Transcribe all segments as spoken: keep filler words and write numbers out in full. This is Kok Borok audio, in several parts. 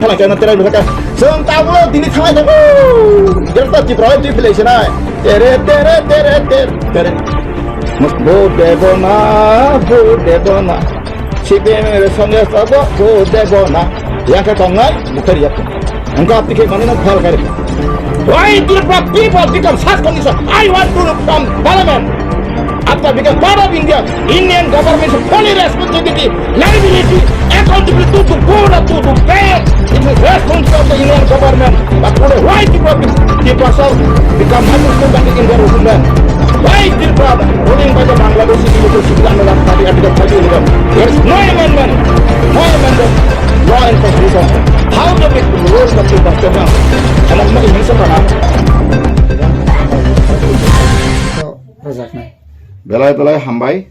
Thalai khe terai bwkha khe. Chwng tabuk tini thanglai tongo. Greater Tripura twi philai sinai. Tere, tere, tere, tere, tere. Bo debo na, bo debo na. C P M ni songya sabo, bo debo na. Yang khe tongnai, bukhari yak. Engko apni khe manino phal kare. Why Tripura people become such condition? I want to know from parliament. After become part of India, Indian government should fully responsibility, liability, accountability to, to God or to, to pay. It is responsible of the Indian government. But today, why Tripura, Tripura become unrepresented in their homeland? Why Tripura ruling by the Bangladeshi leadership and the Article thirty eleven? There is no amendment, no amendment, no enforcement. How the people rule the Tripura? And I'm not in this. Belai belai hambai.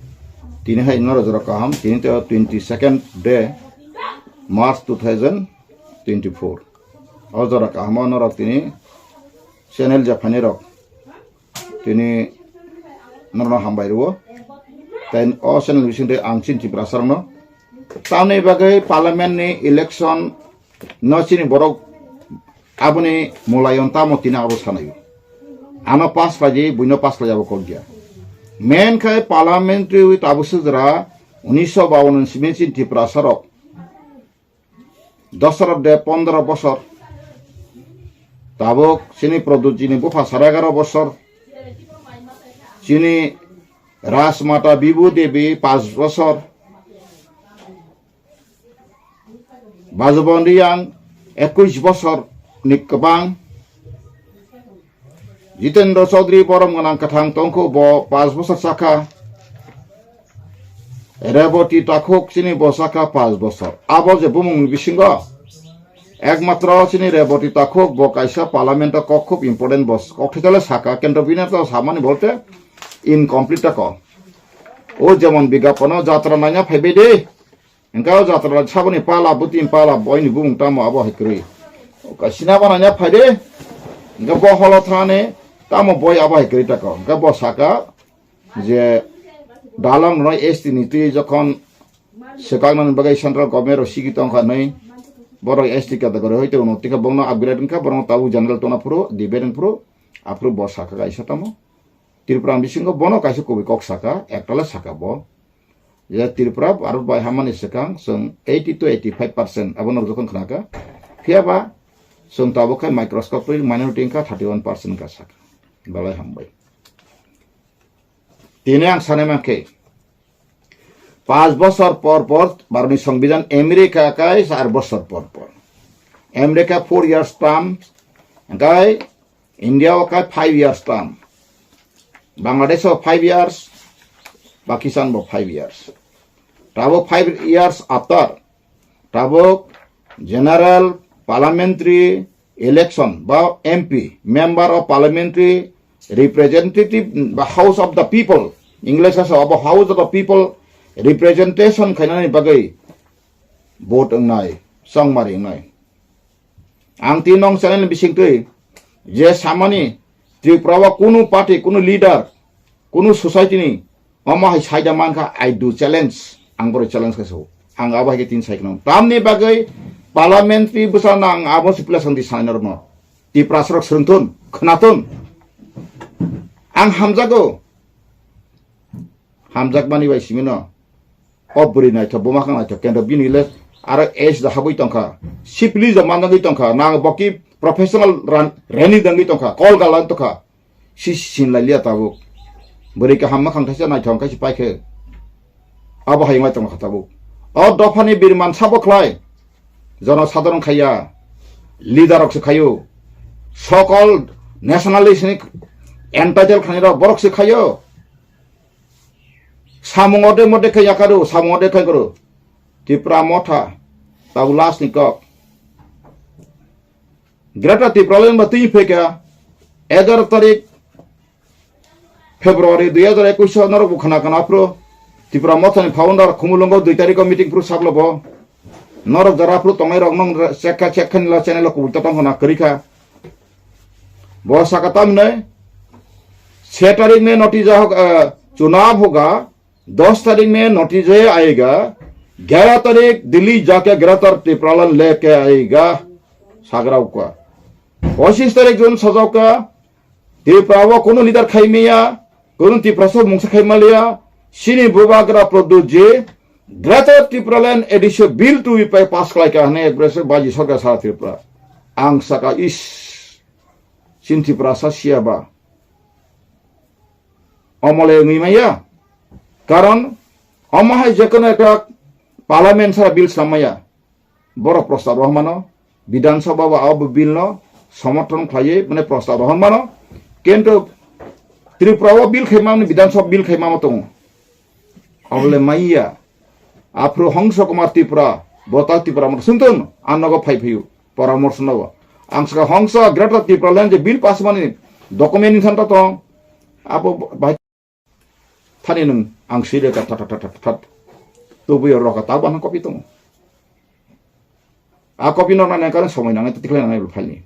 Tini hai norok jora kaham. Tini to twenty second day March two thousand twenty four. O jora kaham o norok tini channel japhani rok tini norokno hambai rwo. Tai o channel bisingtwi ang chini Tiprasa rokno tamni bagwi parliament ni election no chini borok aboni mulayon tamo tini abo sanayo. Ano pass khlai di, buino pass khlai abo kok dia. Men khai parliamentary with Abu Sujra unisho bawan ni simi chini Tiprasa rok dosra de pondro bosor. Tabuk chini Produtjini bupha sara egaro bosor. Chini Rajmata Bibu Devi pas bosor. Bajubon Riyang ekush bosor ni kwbang. Jitendra Chaudhary borom gwnang kwthang tongkhu bo pas bosor sakha. Reboti Takhuk chini bo sakha pas bosor. Abo je bumung ni bisingo ekmatro chini Reboti Takhuk bo kaisa parliament o kok khub important bo kok thwitale saka, kendro bini to samani bolte incomplete ta ko. O jemon bigapano jatra nanya phaibai de. Engka o jatra saboni pala, butin pala, boini bumung tamo abo hai kwrwi. Oka sina bana nya phaide. Engka bo holo thani tamo boi abo hai kwrwi tako. Engka bo saka je dalang noi S T ni twi jokhon swkang nani bagwi central government ro sigi tongkha noi. Borok S T category hoite uno tika bongno upgrade wngkha, borok tabuk general tona phuru, debate wng phuru, aphuru bo saka kaisa tamo. Tripura bisingo bono kaisa kubui kok saka, ektala saka bo. Je Tripura Bharat bai hamani swkang chwng eighty to eighty five percent abono jokhon khnaka. Phiya ba chwng tabuk khai microscope twi minority wngkha thirty one percent wngkha saka. Belai hambai. Tini ang sanai mankhe, pas bosor por por Bharatni Songbidan, America kai char bosor por por. America four years term, kai India o kai five years term, Bangladesh o five years, Pakistan bo five years. Tabuk five years after, tabuk general parliamentary election ba M P, member of parliamentary representative ba House of the People, English o abo House of the People representation khainani bagwi vote wngnai, chongmari wngnai. Ang tini nong channel ni bisingtwi je samani Tripura o kunu party, kunu leader, kunu society ni omo hai saida mankha, I do challenge, ang boro challenge khe so. Ang abo hai khe tini sai khna. Tamni bagwi parliamentary bwsa nang abo se pila santi sanai norokno. Tiprasa rok swrwngthun, khnathun. Ang hamjago. Hamjakmani bai simino. O bwrwi naithok, buma kha naithok, kendo bini le aro age da habwi tongkha, sipli jo manjagwi tongkha, nang boki professional ran, reni dangwi tongkha, kol galang tongkha, si sinlai liya tabuk. Bwrwi kaham makhang thaisa naithok khaisi paikhe. Abo hai wngwi tongkha tabuk. O dophani birman sabo khlai, jono sadharon khaiya, leader rok se khaio, sokol nationalist ni entitled khainai rok borok se khaio. Samung ode mode khe yakaru, samung ode khe guru. Tipra Motha, tabuk last ni kok. Greater Tipraland ba twi phekha, egaroh tarik February dui hajar ekush o norok bo khna khna phuru Tipra Motha ni founder Khumulwngo dui tarik o meeting phuru saklo bo. Norok jara phuru tongnai rok nong chekha chekha ni la channel o kubui totong khna kwrwi kha. Bo saka tamni se tarik ne notice hoga, eh, chunav hoga, dos tarik ne notice aega, Gyara tarik Delhi jake Greater Tipraland leke aiga sagrauka. Pochis tarik June sajauka. Tripura o kono leader khaimaya, kono Tiprasa mungsa khaimaliya, sini bubagra Pradyut ji, Greater Tipraland Addition Bill two pai pass khlaika hwnwi ekbase baji sarkar sara Tripura. Ang saka is, sin Tiprasa siyaba. Omole wngwi maya. Karon, omo hai jekono ekta parliament sara bill swnam maya. Borok prostab rohormano, Bidhan Sabha o abo bill no somorthon khlaiwi mane prostab rohormano. Kintu Tripura o bill khaimani, Bidhan Sabha bill khaimamo tongo. Obole maya. Aphuru Hongso Kumar Tripura, Bota Tripura mo sungtun, annogo phai phiyu, poramorso nogo. Ang saka Hongso Greater Tipraland je bill pass mani document ni thanta tong. Abo bai thani nung ang sile ka that, that, that, that, that. Tubuyo roka tabo ano copy tongo. A copy no nang kare somoi nangai tikle nangai phali.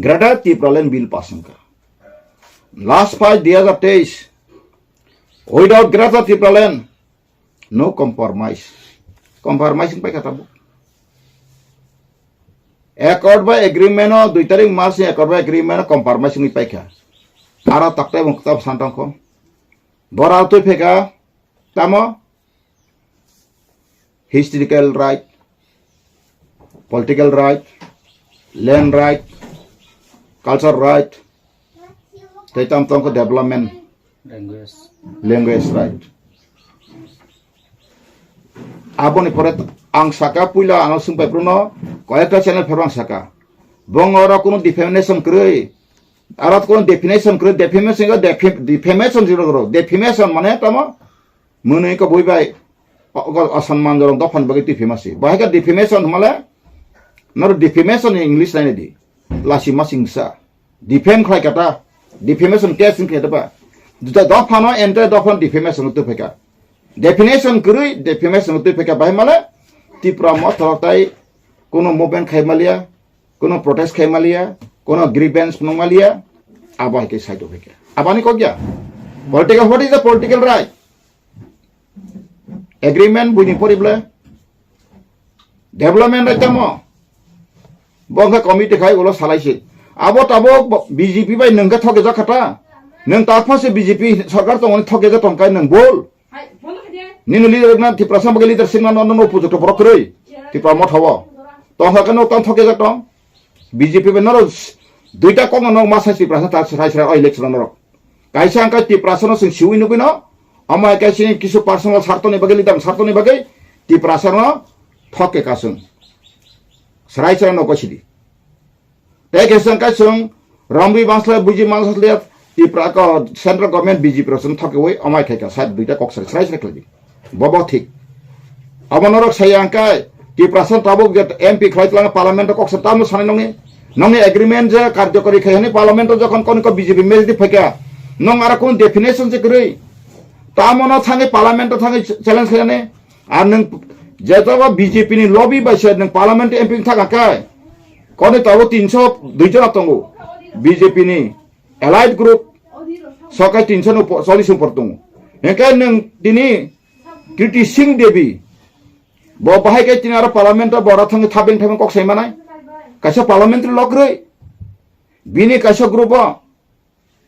Greater Tipraland bill pass wngkha. Last fight dui hazar teis. Without Greater Tipraland, no compromise. Compromise wngpai kha tabuk. Accord by agreement o dui tarik March ni accord by agreement o compromise wngwi paikha. Aro taktai bung ktab santong kho. Bora twi pheka tamo historical right, political right, land right, culture right, tei tam tong kho development. Language. Language right. Aboni pore ang saka puila ano sungpai pruno koyekta channel phero ang saka. Bong oro kuno defamation kwrwi. Aro kuno definition kwrwi, defamation go defi-, defamation jiro gro. Defamation mane tamo mwnwi ko bui bai o-, o-, osanman jorok dophan bagwi twi phimasi. Bahai ka defamation hwnmale noro defamation ni English naina di. Lasi masingsa. Defame khlai kata. Defamation case wngkhe ba. Juda dophano ente dophano defamation twi phaika. Definition kwrwi defamation twi phaika bahai male Tipra mothok tai kono movement khai maliya, kono protest khai maliya, kono grievance phunuk maliya, abo hai khe side of khe. Abani kok ya? Political, what is the political right? Agreement buini porible. Development right tamo. Bo khe committee khai ulo salai si. Abo tabo B J P bai nung khe thoke jak khata. Nung ta phase B J P sarkar tongoni thoke jak tong kai nung bol. Nini leader na Tiprasa bagwi leader singna no no pujo to borok kwrwi. Tipra motha o. Tong kha khe no tang thoke jak tong. B J P bai norok duita kok no ma sai Tiprasa ta sai sai o election norok. Kaisa ang kai Tiprasa no sing siwi nugwi no. Ama kaisa kisu personal sartoni bagwi leader sartoni bagwi Tiprasa no thoke kasung. Serai serai no kosidi. Tei khe chwng kaisung romwi manslai buji manslai Tipra ko central government B J P rok chwng thokiwi omai khaika side duita kok sari srai srai khlai di. Bobo thik. Abo norok saya angkai Tiprasa tabuk je M P khlai twlang parliament o kok sa tamo sanai nongni nongni agreement je karjokari khai hani parliament o jokhon koni ko B J P majority phaika nong ara kun definition je kwrwi tamo no thangwi parliament o thangwi challenge khainani. Ar nwng jetoba B J P ni lobby bai se nwng parliament M P wng thaka khe, koni tabuk tinso dui jora tongo B J P ni allied group, sokai tinso no po-, chollish upor tongo. Hingke nwng tini Kriti Singh Devi, bo bahai khe tini aro parliament o bora thangwi thabeng thabeng kok sai manai, kaisa parliamentary lok rwi, bini kaisa group o,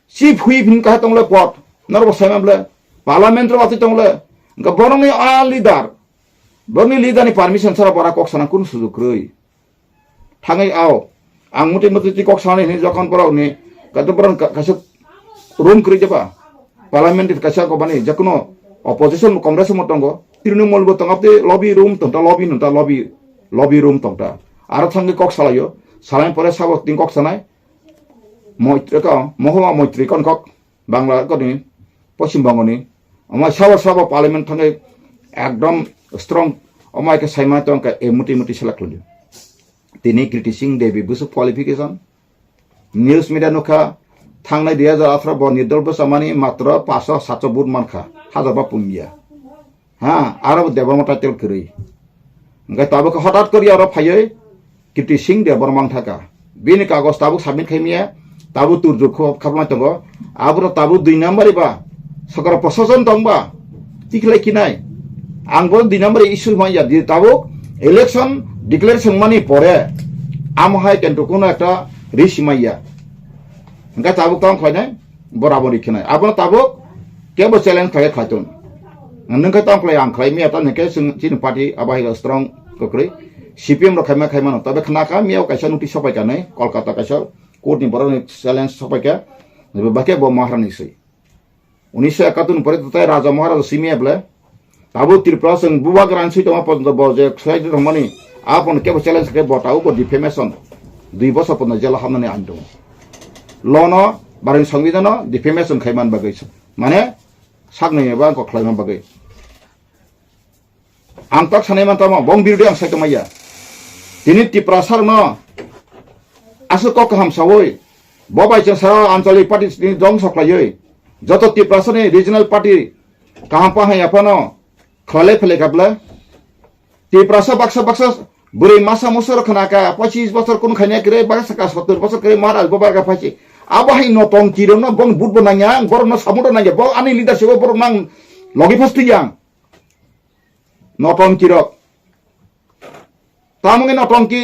Chief Whip hin kaha tongle pot. Norok bo saimang ble. Parliament ro watwi tongle. Hingke borokni a leader. Borokni leader ni permission sara bora kok sana kunu sujuk kwrwi. Thangwi ao. Ang muti muti ti kok sana hini jokon borok ni. Kato borok ka-, kaisa room kwrwi jeba. Parliament ni kaisa ko bani. Jakuno opposition mo Congress mo tongo. Trinamool bo tongo. Abdi lobby room tongta lobby nonta lobby. Lobby room tongta. Aro thangwi kok salaio. Salai pore sabo tin kok sanai. Moitri ko, Mohoma Moitri kon kok, Bangla koni, Poschim Bongoni, omo sabo sabo parliament thangwi ekdom strong, omo hai khe saima tong kha, e muti muti select khwlaidio. Tini Kriti Singh Devi busu qualification, news media nukha, thangnai dui hajar atharo bo nirdol bwchamani matro paanch sho saat sho vote mankha, hajar ba pungya. Ha, aro Debbarma title kwrwi. Hingke tabuk khe hotat kori aro phaiwi Kirti Singh Debbarma wngthaka. Bini kagoj tabuk submit khaimaya, tabuk turjur kho-, khaplai tongo. Aboro tabuk dui number ba, sokra prosason tongba, tikhlai kinai. Ang bo dui number issue manya di tabuk election declaration mani pore amo hai kento kuno ekta risk manya. Hingke tabuk tamo khlainai, bo rabo rikhinai. Abono tabuk kebo challenge khlai khlaiton. Nwng khe tamo khlai ang khlai miya ta hingke chwng chini party abo hai strong kwkrwi. C P M rok khaima khaimano. Tabe khna kha miya kaisa notice sopai kanai Kolkata kaisa court ni borok ni challenge sopai kha. Bo bakhe bo Maharani swi. Unisho ekatur ni pore tai Raja Maharaja simi eble. Tabuk Tripura chwng bubagra ni swi tongma porjonto bo je khwlai tongmani, a porno kebo challenge khe bo tabuk bo defamation. Dui bosor porno jela hamnani ain tongo. Law no, bareng songbidhan no defamation khai man bagwi. Mane, sakni eba ang kok khlai man bagwi. Ang tak sanai man tamo, bong birdi ang sai tongmaya. Tini Tiprasa no aswk kok kaham sawi, bo bai chwng sara anchalik party ni dong soklaiwi, joto Tiprasa ni regional party kaham pa hai aphano khlai phele kabla. Tiprasa baksa baksa bwrwi masa musa rok khna ka, pochis bosor kun khaina kre, baksa ka sottor bosor kre, Maharaj bo barga phaisi. Abo hai notongki rok no bong but bo nangya, ang borok no samudo nangya, bo ani leadership o borok nang logi phas twi yang. Notongki rok. Tamo wngwi notongki?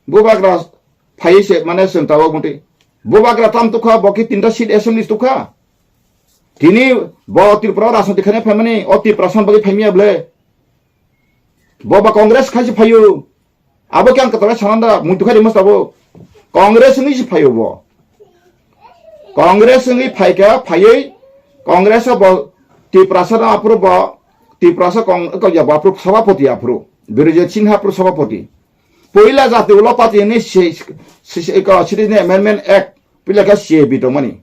Bubagra phaiwi se, mane, chwng tabuk muti. Bubagra tam tukha, bo ki tinta seat assembly tukha. Tini bo Tripura rajniti khaina phaimani, o Tiprasa bagwi phaimiya ble. Bo ba Congress khaisi phaio. Abo khe ang kwtal khe sananda, muitu khe rima sabo. Congress wngwi se phaio bo. Congress wngwi phaikha, phaiwi Congress o bo Tiprasa no aphuru bo, Tiprasa Cong-, ko ya bo aphuru sabapoti aphuru. Birjit Sinha aphuru sabapoti. Puila jati ulo party ni se, se, se, ko Citizen Amendment Act, puila khe C A B tongmani.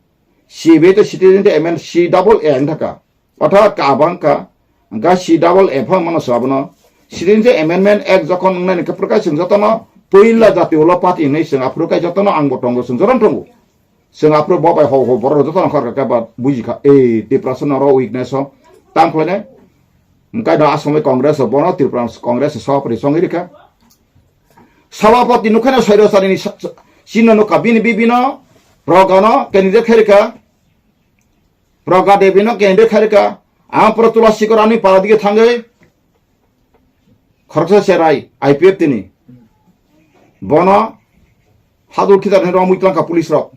C A B to Citizen Amendment C double A wng thaka. Orthat kabang ka, hingka C double F ang mano sabo no. Citizenship Amendment Act jokhon wngnai ni kwpwrwk khe chwng jotono puila jati ulo party hinwi chwng aphuru khe jotono ang bo tongo, chwng jotono tongo. Chwng aphuru bo bai hok hok borok jotono khor kha khe ba buji kha, e, Tiprasa no oro weakness o tang khlainai. Hingka da asomoi Congress o bono Tripura Congress o sabapati chongwi rikha. Sabapati nukhaino Sairosani ni sa-, sa-, chini nukha bini bibino, Proga no candidate khairikha. Proga Devi no candidate khairikha, ang pura Tula Sikor ani para dige thangwi khoroksa cherai I P F T ni. Bono hadul khitar ni romwi tlangkha police rok.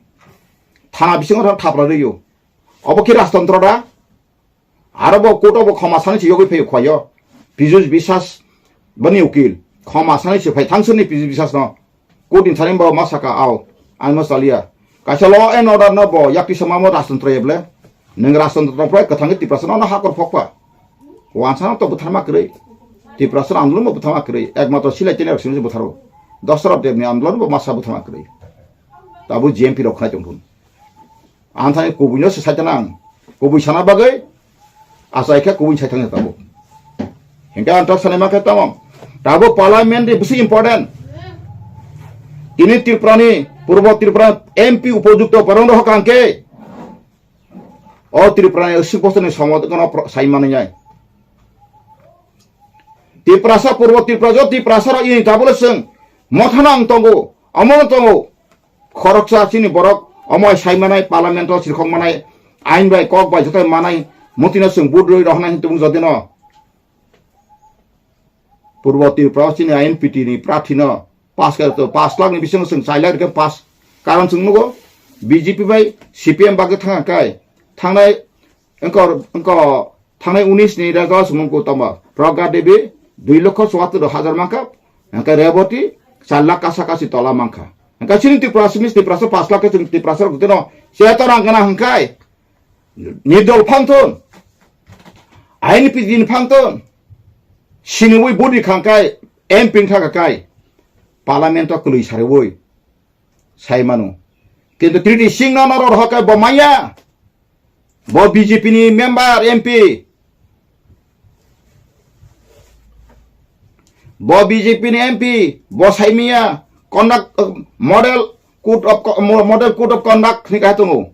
Thana bisingo thang thapra rwio. Obo khe rajtantro da? Aro bo court o bo khoma sani se yogwi phaio khwlaio. Piyush Biswas boni ukil. Khoma sani se phai thangsu ni Piyush Biswas no. Court ni thani bo ma saka ao, ang no chaliya. Kaisa law and order no bo yakti sama mo rajtantro eble. Nwng rajtantro phai kwthangwi Tiprasa no hakor phokpa. Wansa no to bwtharma kwrwi. Tiprasa andolon bo bwtharma kwrwi. Ekmatro silai tene rok sini bwtharo. Dosarab Dev ni andolon bo masa bwtharma kwrwi. Tabu G M P rok khnai tongphun. Ang thani kubui no se saitana ang. Kubui sana bagwi achai khe kubui saitang tabuk. Hingke ang tok sanai ma khe tamo. Tabuk parliament ni bisi important. Tini Tripura ni, Purbo Tripura M P upojukto borok rok hokang khe. O Tripura ni sik bosor ni somo kono pro-, sai manwi nai. Tiprasa, Purbo Tripura, jo Tiprasa rok ini tabule chwng mothano ang tongo, omono tongo. Khoroksa chini borok omo sai manai, parliament o sirkhok manai, ain bai kok bai joto manai, motino chwng vote rwi rohornai hinwi tubung jodino. Purbo Tripura o chini I N P T ni prarthi no pass khe to pass lakh ni bisingo chwng chai lakh rikhe pass. Karon chwng nugo B J P bai C P M bagwi thangkha kai. Thangnai wngkha, wngkha thangnai unis ni result chwng nukgo tamo. Pragya Devi dui lokho chuattor hajar mankha, hwnkhe Revati char lakh kasa kasi tola mankha. Hwnkhe chini Tripura simi Tiprasa pass lakh khe chwng Tiprasa rok no chetona gana hwnkhe. Nirdol phangthun, I N P T ni phangthun, siniwi budi khangkai, M P wngkha kai, parliament o kwlwi sariwi sai mano. Kintu Triti Singh no norok rohor kai bo maya, bo B J P ni member M P, bo B J P ni M P, bo sai maya, conduct, uh, model code of co-, mo-, model code of conduct ni kaha tongo.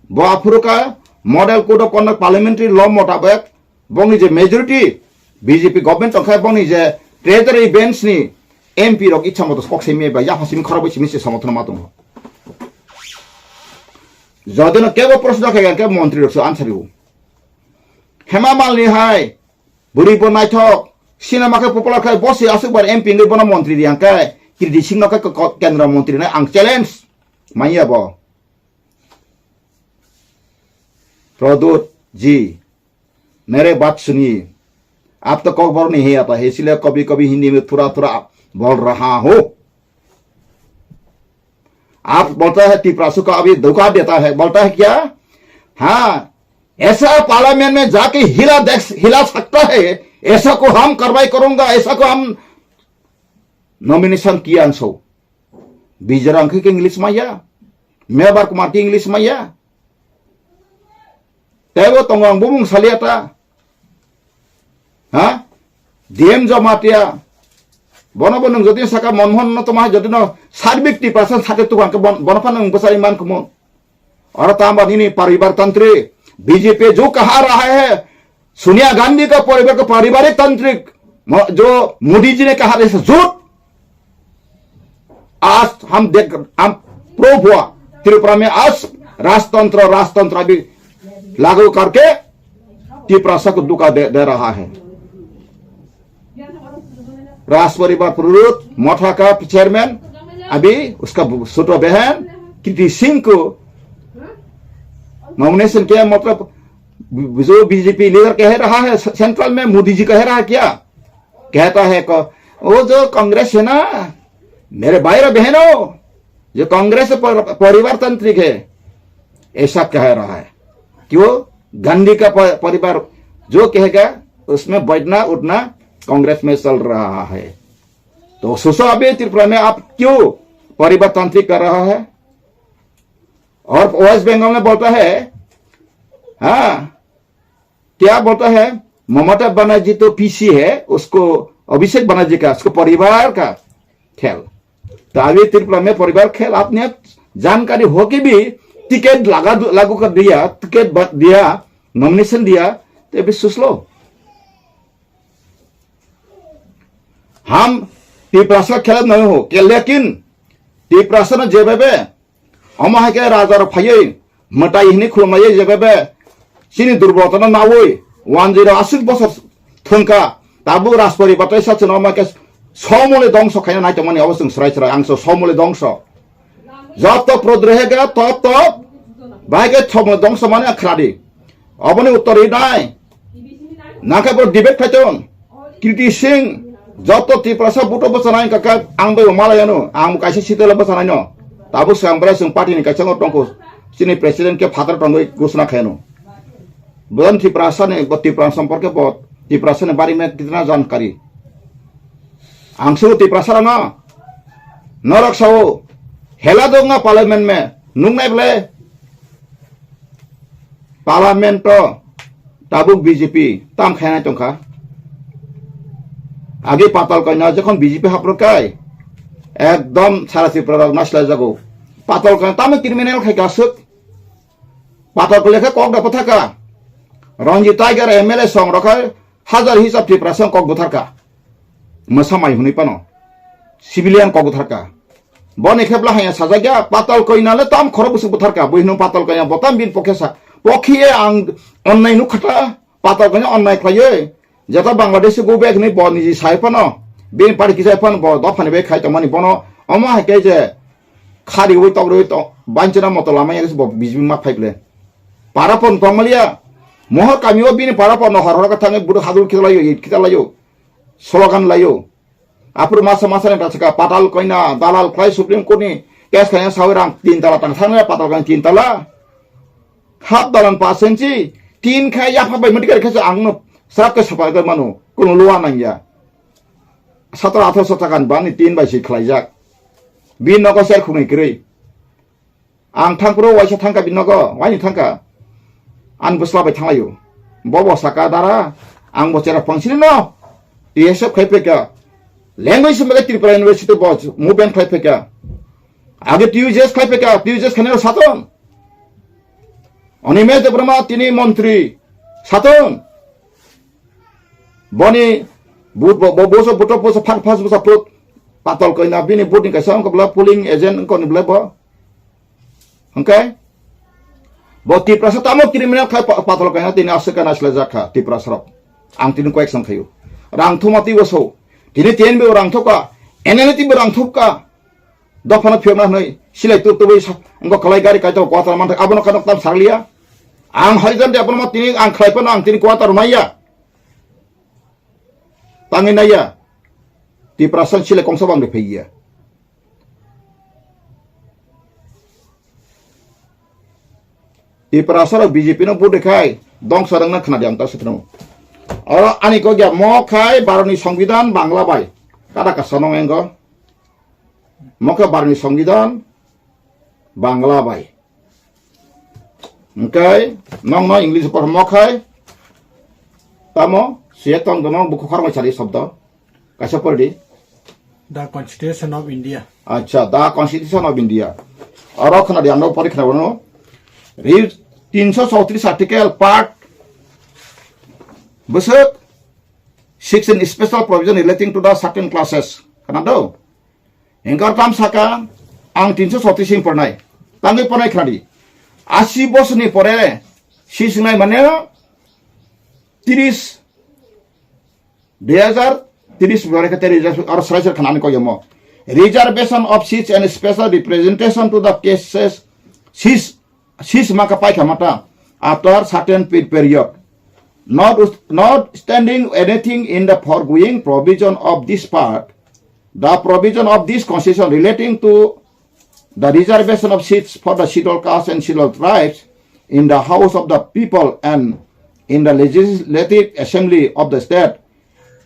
Bo aphuru ka model code of conduct parliamentary law motabek bongni je majority B J P government tongkha bongni je treasury bench ni M P rok ichha moto kok simi ba yapha simi khorok bai simi se somothon ma tongo. Jodino kebo proshno khe ke montri rok so answer rw. Hema Malini hai Bwrwi bo naithok, sinama khe popular khai, bo se aswk bar M P wngwi bono montri di ang khe, Kriti Singh no khe ko-, ko-, kendra montri nai ang challenge manya bo. Pradyot ji, mere baat suniye. Aap to kokborok nahi aata hai, isliye kabhi kabhi Hindi mein thora thora bol raha hoon. Aap bolta hai Tiprasa ko abhi dhoka deta hai, bolta hai kya? Haan, aisa parliament mein jaake hila dekh, hila sakta hai, aisa ko hum karwai karunga, aisa ko hum nomination kiya so. Bijrang khe English maya, Mebar Kumar khe English maya. Teibo tongo ang bumung salia ta. Ha? D M Jamatia. Bono bo nwng jodi saka Monmohan no toma jodi no Sarbik Tiprasa sate tukang ke bon-, bono phano nwng bwsai man kumo. Oro tamba nini paribar tantri B J P jo kaha raha hai. Sonia Gandhi ka paribar ka paribarik tantrik mo-, jo Modi ji ne kaha raha hai jut. आज हम देख, हम प्रूव हुआ, त्रिपुरा में आज राजतंत्र, राजतंत्र अभी लागू करके तिपरासा को धोखा दे, दे रहा है। राज परिवार प्रद्युत मठा का चेयरमैन, अभी उसका छोटा बहन कृति सिंह को नॉमिनेशन किया, मतलब जो बीजेपी लीडर कह रहा है, सेंट्रल में मोदी जी कह रहा है क्या? कहता है को, वो जो कांग्रेस है ना, मेरे भाई और बहनों, जो कांग्रेस पर, परिवार तांत्रिक है, ऐसा कह रहा है। क्यों? गांधी का प-, परिवार जो कहेगा, उसमें बैठना उठना कांग्रेस में चल रहा है। तो सोचो, अभी त्रिपुरा में आप क्यों परिवार तांत्रिक कर रहा है? और वेस्ट बंगाल में बोलता है, हाँ, क्या बोलता है, ममता बनर्जी तो पीसी है, उसको अभिषेक बनर्जी का, उसको परिवार का खेल। तो अभी त्रिपुरा में परिवार खेल, आपने जानकारी हो कि भी टिकट लगा, लागू कर दिया, टिकट ब-, दिया, नॉमिनेशन दिया, तो अभी सोच लो। हम तिपरासा खेल नहीं हो, के लेकिन तिपरासा न जेबेबे Omo hai khe raja rok phaiwi mwtai hwnwi khulumlaiwi jebebe chini durbolotano nawi one zero aswk bosor thwngkha, tabuk Rajporibar tei sa chwngno omo hai khe somole dongso khaina nai tongmani abo chwng swrai swrai ang so somole dongso. Job to prod rehega top top bahai khe somole dongso mani ang khradi. Oboni uttor ri nai. Nangkhe bo debate khai tong. Kriti Singh, joto Tiprasa buto bwchanai kaka ang bai malai ano, ang kaisa sitela bwchanai no. Tabuk swkang bwrai chwng party ni kaisa tongkho. Chini president khe phatar tongwi ghosna khai ano. Bodon Tiprasa ni, bo Tiprasa somporke bo Tiprasa ni bari me kitna jankari. Ang su Tiprasa rang no. Norok sao, hela dong na parliament me, nung nai ble. Parliament o tabuk B J P tam khainai tongkha. Agi Patal Kanya jokhon B J P haprok kai, ekdom sara Tripura rok nasilai jago. Patal Kanya tamo criminal khai kasuk. Patal Kanya khe kok da pathaka. Ranjit Tiger M L A song rok hai hajar hisab Tripura song kok butharka. Mwsa mai hwnwi phano civilian kok butharka. Boni khe bwla haya sajak ya, Patal Kanya le tam khorok bwswk butharka, bui hwnwi Patal Kanya bo tam bini pokhe sa, pokhiye ang onnai nukha ta, Patal Kanya onnai khlaiwi, jeta Bangladesh go back hwnwi bo niji sai phano, bini party kisa phano bo dophani bai khai tongmani bono, omo hai khe je khariwi tokriwi tong, banchina moto lama ya bo B J P ma phai ble. Para pon tongmaliya, mohor kamio bini para pon no hor hor khe thangwi bwrwi hadul khita laio, it khita laio, slogan laio. Aphuru masa masa ni ta saka Patal Kanya dalal khlai Supreme Court ni case khaina sawi rang tin tala tang thangna Patal Kanya tin tala. Hap dalan pasenchi tin khai yapha bai mati kari khaisa ang no srap khe sapa khe mano kono luwa nang ya. Satro atharo taka ni bani tin bai si khlaijak. Bin nogo ser khunui kwrwi. Ang thangphuru waisa thangkha bini nogo, waini thangkha. Ang bwsla bai thanglaio. Bobo saka dara, ang bo chera phangsini no. T S F khai phaikha. Language se mega Tripura University bo movement khai phaikha. Age T U J S khai phaikha, T U J S khainai saton. Animesh Debbarma tini montri saton. Boni but bo, bo, boso buto boso phak phas bosa put Patal Kanya bini but ni kaisa ongkha bla polling agent ongkha ni bla bo. Hwnkhe bo Tiprasa tamo criminal khai pa-, Patal Kanya tini aswk kana sle jakha Tiprasa rok. Ang tini koyek sam khayo. Rang thuma twibo so. Tini T N B o rang thupka, N L A T bo rang thupka. Dophano phiyokna hwnwi silai tub tubui sa-, wngkha kwlai gari kaitor quarter manthai, abono kano tam sakliya. Ang haijan de abono tini ang khlai phano ang tini quarter maya. Tangwi naiya. Tiprasa silai kongsa bang de phaiya. Tiprasa rok B J P no vote khai dongsa rwngna khna di ang ta se phano. Oro ani kok ya mo khai Bharatni Songbidan Bangla bai. Kada ka sonong engo. Mo khe Bharatni Songbidan Bangla bai. Hwnkhe nokno English por mo khai tamo siya tong dono buku khormai sari shobdo. Kaisa pordi. The Constitution of India. Acha, the Constitution of India. Oro khna di ang no pori khna bono. Re-, tinsho chowtris article part bwswk six in special provision relating to the certain classes. Khna do? Engkar tam saka ang tinsho chowtris sing pornai. Tangwi pornai khna di. Asi bosni pore si singnai mane tris dui hajar tris bore khe teri jar aro srai srai khanani koyemo. Reservation of seats and special representation to the cases seats, seats maka paikha mata after certain pe-, period. Not, notwithstanding anything in the foregoing provision of this part, the provision of this constitution relating to the reservation of seats for the scheduled caste and scheduled tribes in the House of the People and in the Legislative Assembly of the state,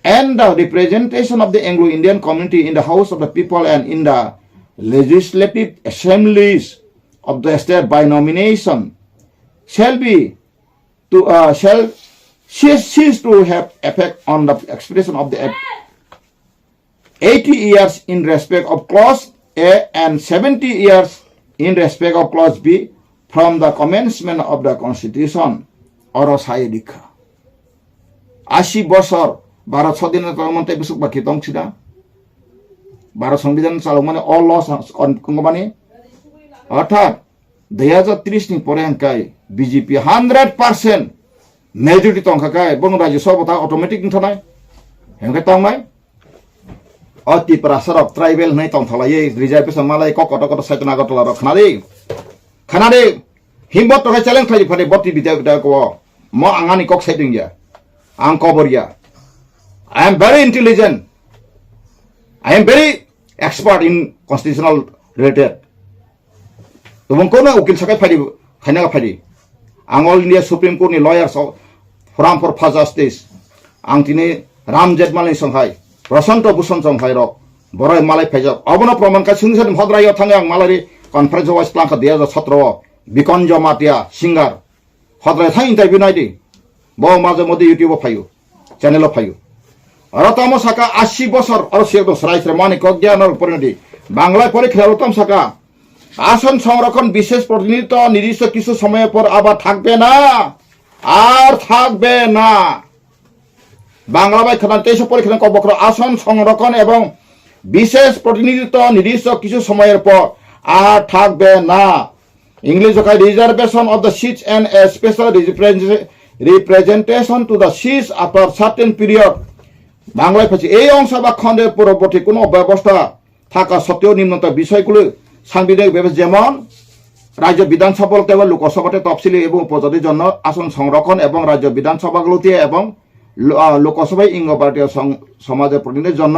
and the representation of the Anglo-Indian community in the House of the People and in the legislative assemblies of the state by nomination shall be to, uh, shall cease, cease to have effect on the expression of the eighty years in respect of clause A and seventy years in respect of clause B from the commencement of the constitution. Oro sai dikha. Asi bosor Bharat swadhinota tongmani tei bwswk bakhi tong sida. Bharat Songbidan chalokmani o law sa-, kon-, kongmani. Orthat dui hajar tris ni pore hwnkhe B J P hundred percent majority tongkha khe bong Rajya Sabha ta automatic wngthanai. Hwnkhe tongnai. O Tiprasa rok tribal hwnwi tongthalaiwi reservation malai kok kotor kotor Saitan Agartala rok khnadi. Khnadi. Himbot tokai challenge khlai phadi boti bidya bidya ko. Mo ang ani kok sai dingya. Ang kobor ya. I am very intelligent. I am very expert in constitutional related. Tubung kono ukil sakai phaidi, khaina phaidi. Ang All India Supreme Court ni lawyer so, Forum for Fast Justice. Ang tini Ram Jethmalani songhai, Prashanto Bhushan songhai rok, borai malai phaijak. Obono proman kai sung sani hodrai yo thangwi ang malari conference wise tlangkha dui hajar sotro o, Bikon Jamatia, singer. Hodrai thang interview nai di. Bo maje modi YouTube o phaio. Channel o phaio. Oro tamo saka asi bosor, oro siyok do srai srai mani kok gyan oro porino di. Bangla pore khela oro tam saka. আসন সংরক্ষণ বিশেষ প্রতিনিধিত্ব নির্দিষ্ট কিছু সময়ের পর আবার থাকবে না, আর থাকবে না। Bangla bai khana teisa pore khana kok bokhro আসন সংরক্ষণ এবং বিশেষ প্রতিনিধিত্ব নির্দিষ্ট কিছু সময়ের পর আর থাকবে না। English o khai reservation of the seats and a special represent-, representation to the seats after certain period. Bangla phachi ei ongsa ba khonde poroborti kuno bebosta থাকা সত্ত্বেও নিম্নতর বিষয়গুলো সাংবিধানিক ব্যবস্থা যেমন রাজ্য বিধানসভা এবং লোকসভাতে তফসিলি এবং উপজাতি জন্য আসন সংরক্ষণ এবং রাজ্য বিধানসভাগুলোতে এবং লো-, আহ, লোকসভায় ইঙ্গ ভারতীয় সং-, সমাজের প্রতিনিধির জন্য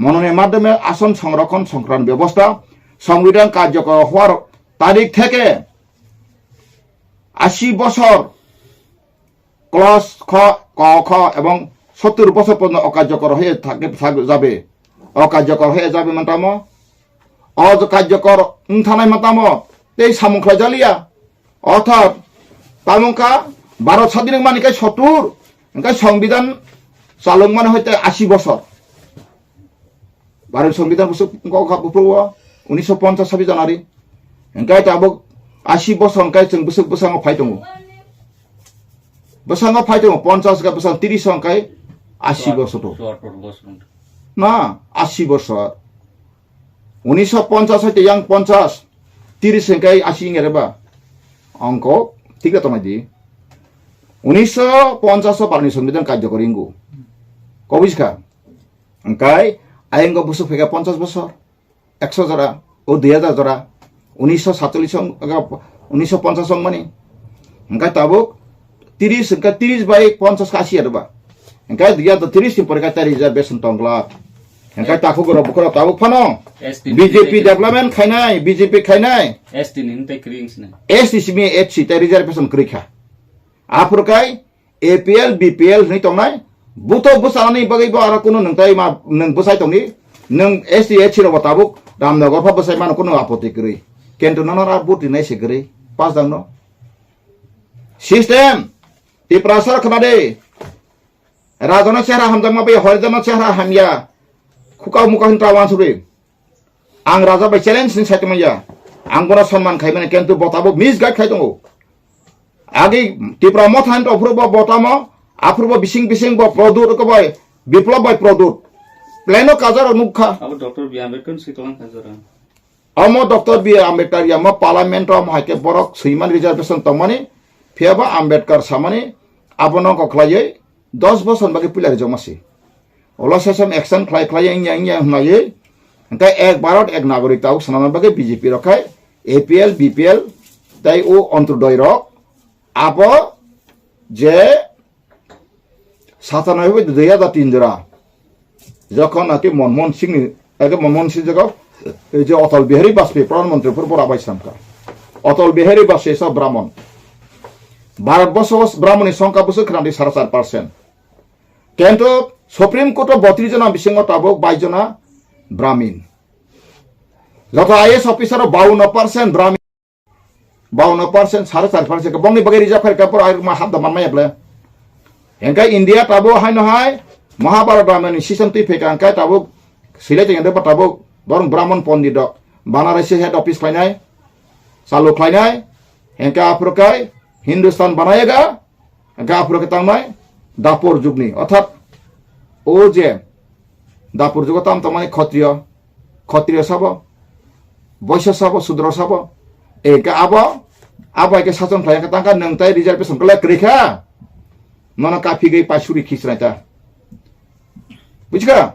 মনোনয়নের মাধ্যমে আসন সংরক্ষণ সংক্রান্ত ব্যবস্থা সংবিধান কার্যকর হওয়ার তারিখ থেকে আশি বছর ক্লাস খ, ক, খ এবং সত্তর বছর পর্যন্ত অকার্যকর হয়ে থাকে, থাক-, যাবে। অকার্যকর হয়ে যাবে মানে tamo? Okaryokor wng thanai ma tamo? Tei samung khlai jaliya. Orthat, tamo wngkha Bharat sadin wngmani khe sottur, hwnkhe Songbidan chalokmani hoite ashi bosor. Bharat Songbidan bwswk wngkha, wngkha buphuru o unisho ponchas sabi January. Hwnkhe tabuk ashi bosor hwnkhe chwng bwswk bwskango phai tongo. Bwskango phai tongo, ponchas hwnkhe bwskango, tris hwnkhe ashi bosor tongo. Na, ashi bosor. Unisho ponchas hoite yang ponchas, tris hwnkhe ashi wngya reba. Ongko thik da tongnai di. Unisho ponchash o Bharani Songbidan karjokori wngo. Kobui kha. Hwnkhe ayang go busu phaikha ponchash bosor, ekso jora, o dui hajar jora, unisho satchollish song, unisho ponchash song mani. Hwnkhe tabuk tris, hwnkhe tris bai ponchash kha asi ya ba. Hwnkhe dui hajar tris ni pore khe ta reservation tongla. Hwnkhe takhuk rok bukhuk rok tabuk phano S T ni B J P tei development khainai, B J P khainai. S T ni tei kwrwi wngsinai. S T simi H C tei reservation kwrwi kha. Aphuru kai A P L, B P L hwnwi tongnai. Buto bwchanani bagwi bo aro kunu nwng tai ma nwng bwchai tongdi. Nwng S T, H C rok bo tabuk Ramnagar pha bwchai mano kunu apoti kwrwi. Kintu nono ra buti nai se kwrwi. Pas dang no. System. Tiprasa khna de. Rajana chehra hamjakma bai Harijana chehra hamya. Khukau mukau hin tawan suri. Ang raja bai challenge ni sai tongmaya. Ang bono sonman khai mani kintu bo tabuk misguide khai tongo. Agi Tipra Motha ni aphuru bo botamo, aphuru bo bising bising bo product ko bai, Biplab bai product. Pleno kajaro nukha. Abo Doctor B Ambedkar ni siklang kajaro. Omo Doctor B Ambedkar ya mo parliament o mo haike borok swiman reservation tongmani, phiya ba Ambedkar samani abono kokhlaiwi dos bosor bagwi puila rijak masi. Ulo session action khlai khlai wngya wngya hwnwi, hwnkhe ek Bharat ek Nagorik tabuk swnamna bagwi B J P rok khai A P L, B P L tei o Antyodoi rok abo je satanoi bai dui hajar tin jora jokhon naki Manmohan Singh ni, age Manmohan Singh jaga ei je Atal Bihari Vajpayee Pradhan Mantri phuru bora bai samkha. Atal Bihari Vajpayee sa Brahman. Bharat boso Brahman ni songkha bwswk khna di sara char percent. Kintu Supreme Court o botris jona bisingo tabuk bais jona Brahmin. Joto I A S officer o baunno percent Brahmin. Baunno percent, sare char percent, bongni bagwi rijak phai kha, pura ma habda man maya ble. Hengkai India tabuk haino hai Mahabharat Ramayana ni system twi phai kha, hengkai tabuk silai tengde ba tabuk borong Brahman Pandit rok Banaras head office khlainai, chalu khlainai, hengkai aphuru kai Hindustan banaya ga, Hingke aphuru khe tangmai Dapor jugni, orthat o je Dapor jugo tam tongmani Khotriyo, Khotriyo sabo, Boisya sabo, Sudro sabo, e hingke abo, abo hai khe sachon khlai khe tangkha nwng tai reservation kwlai kwrwi kha, nono kaphigwi paisuri khisrai ta. Buchka?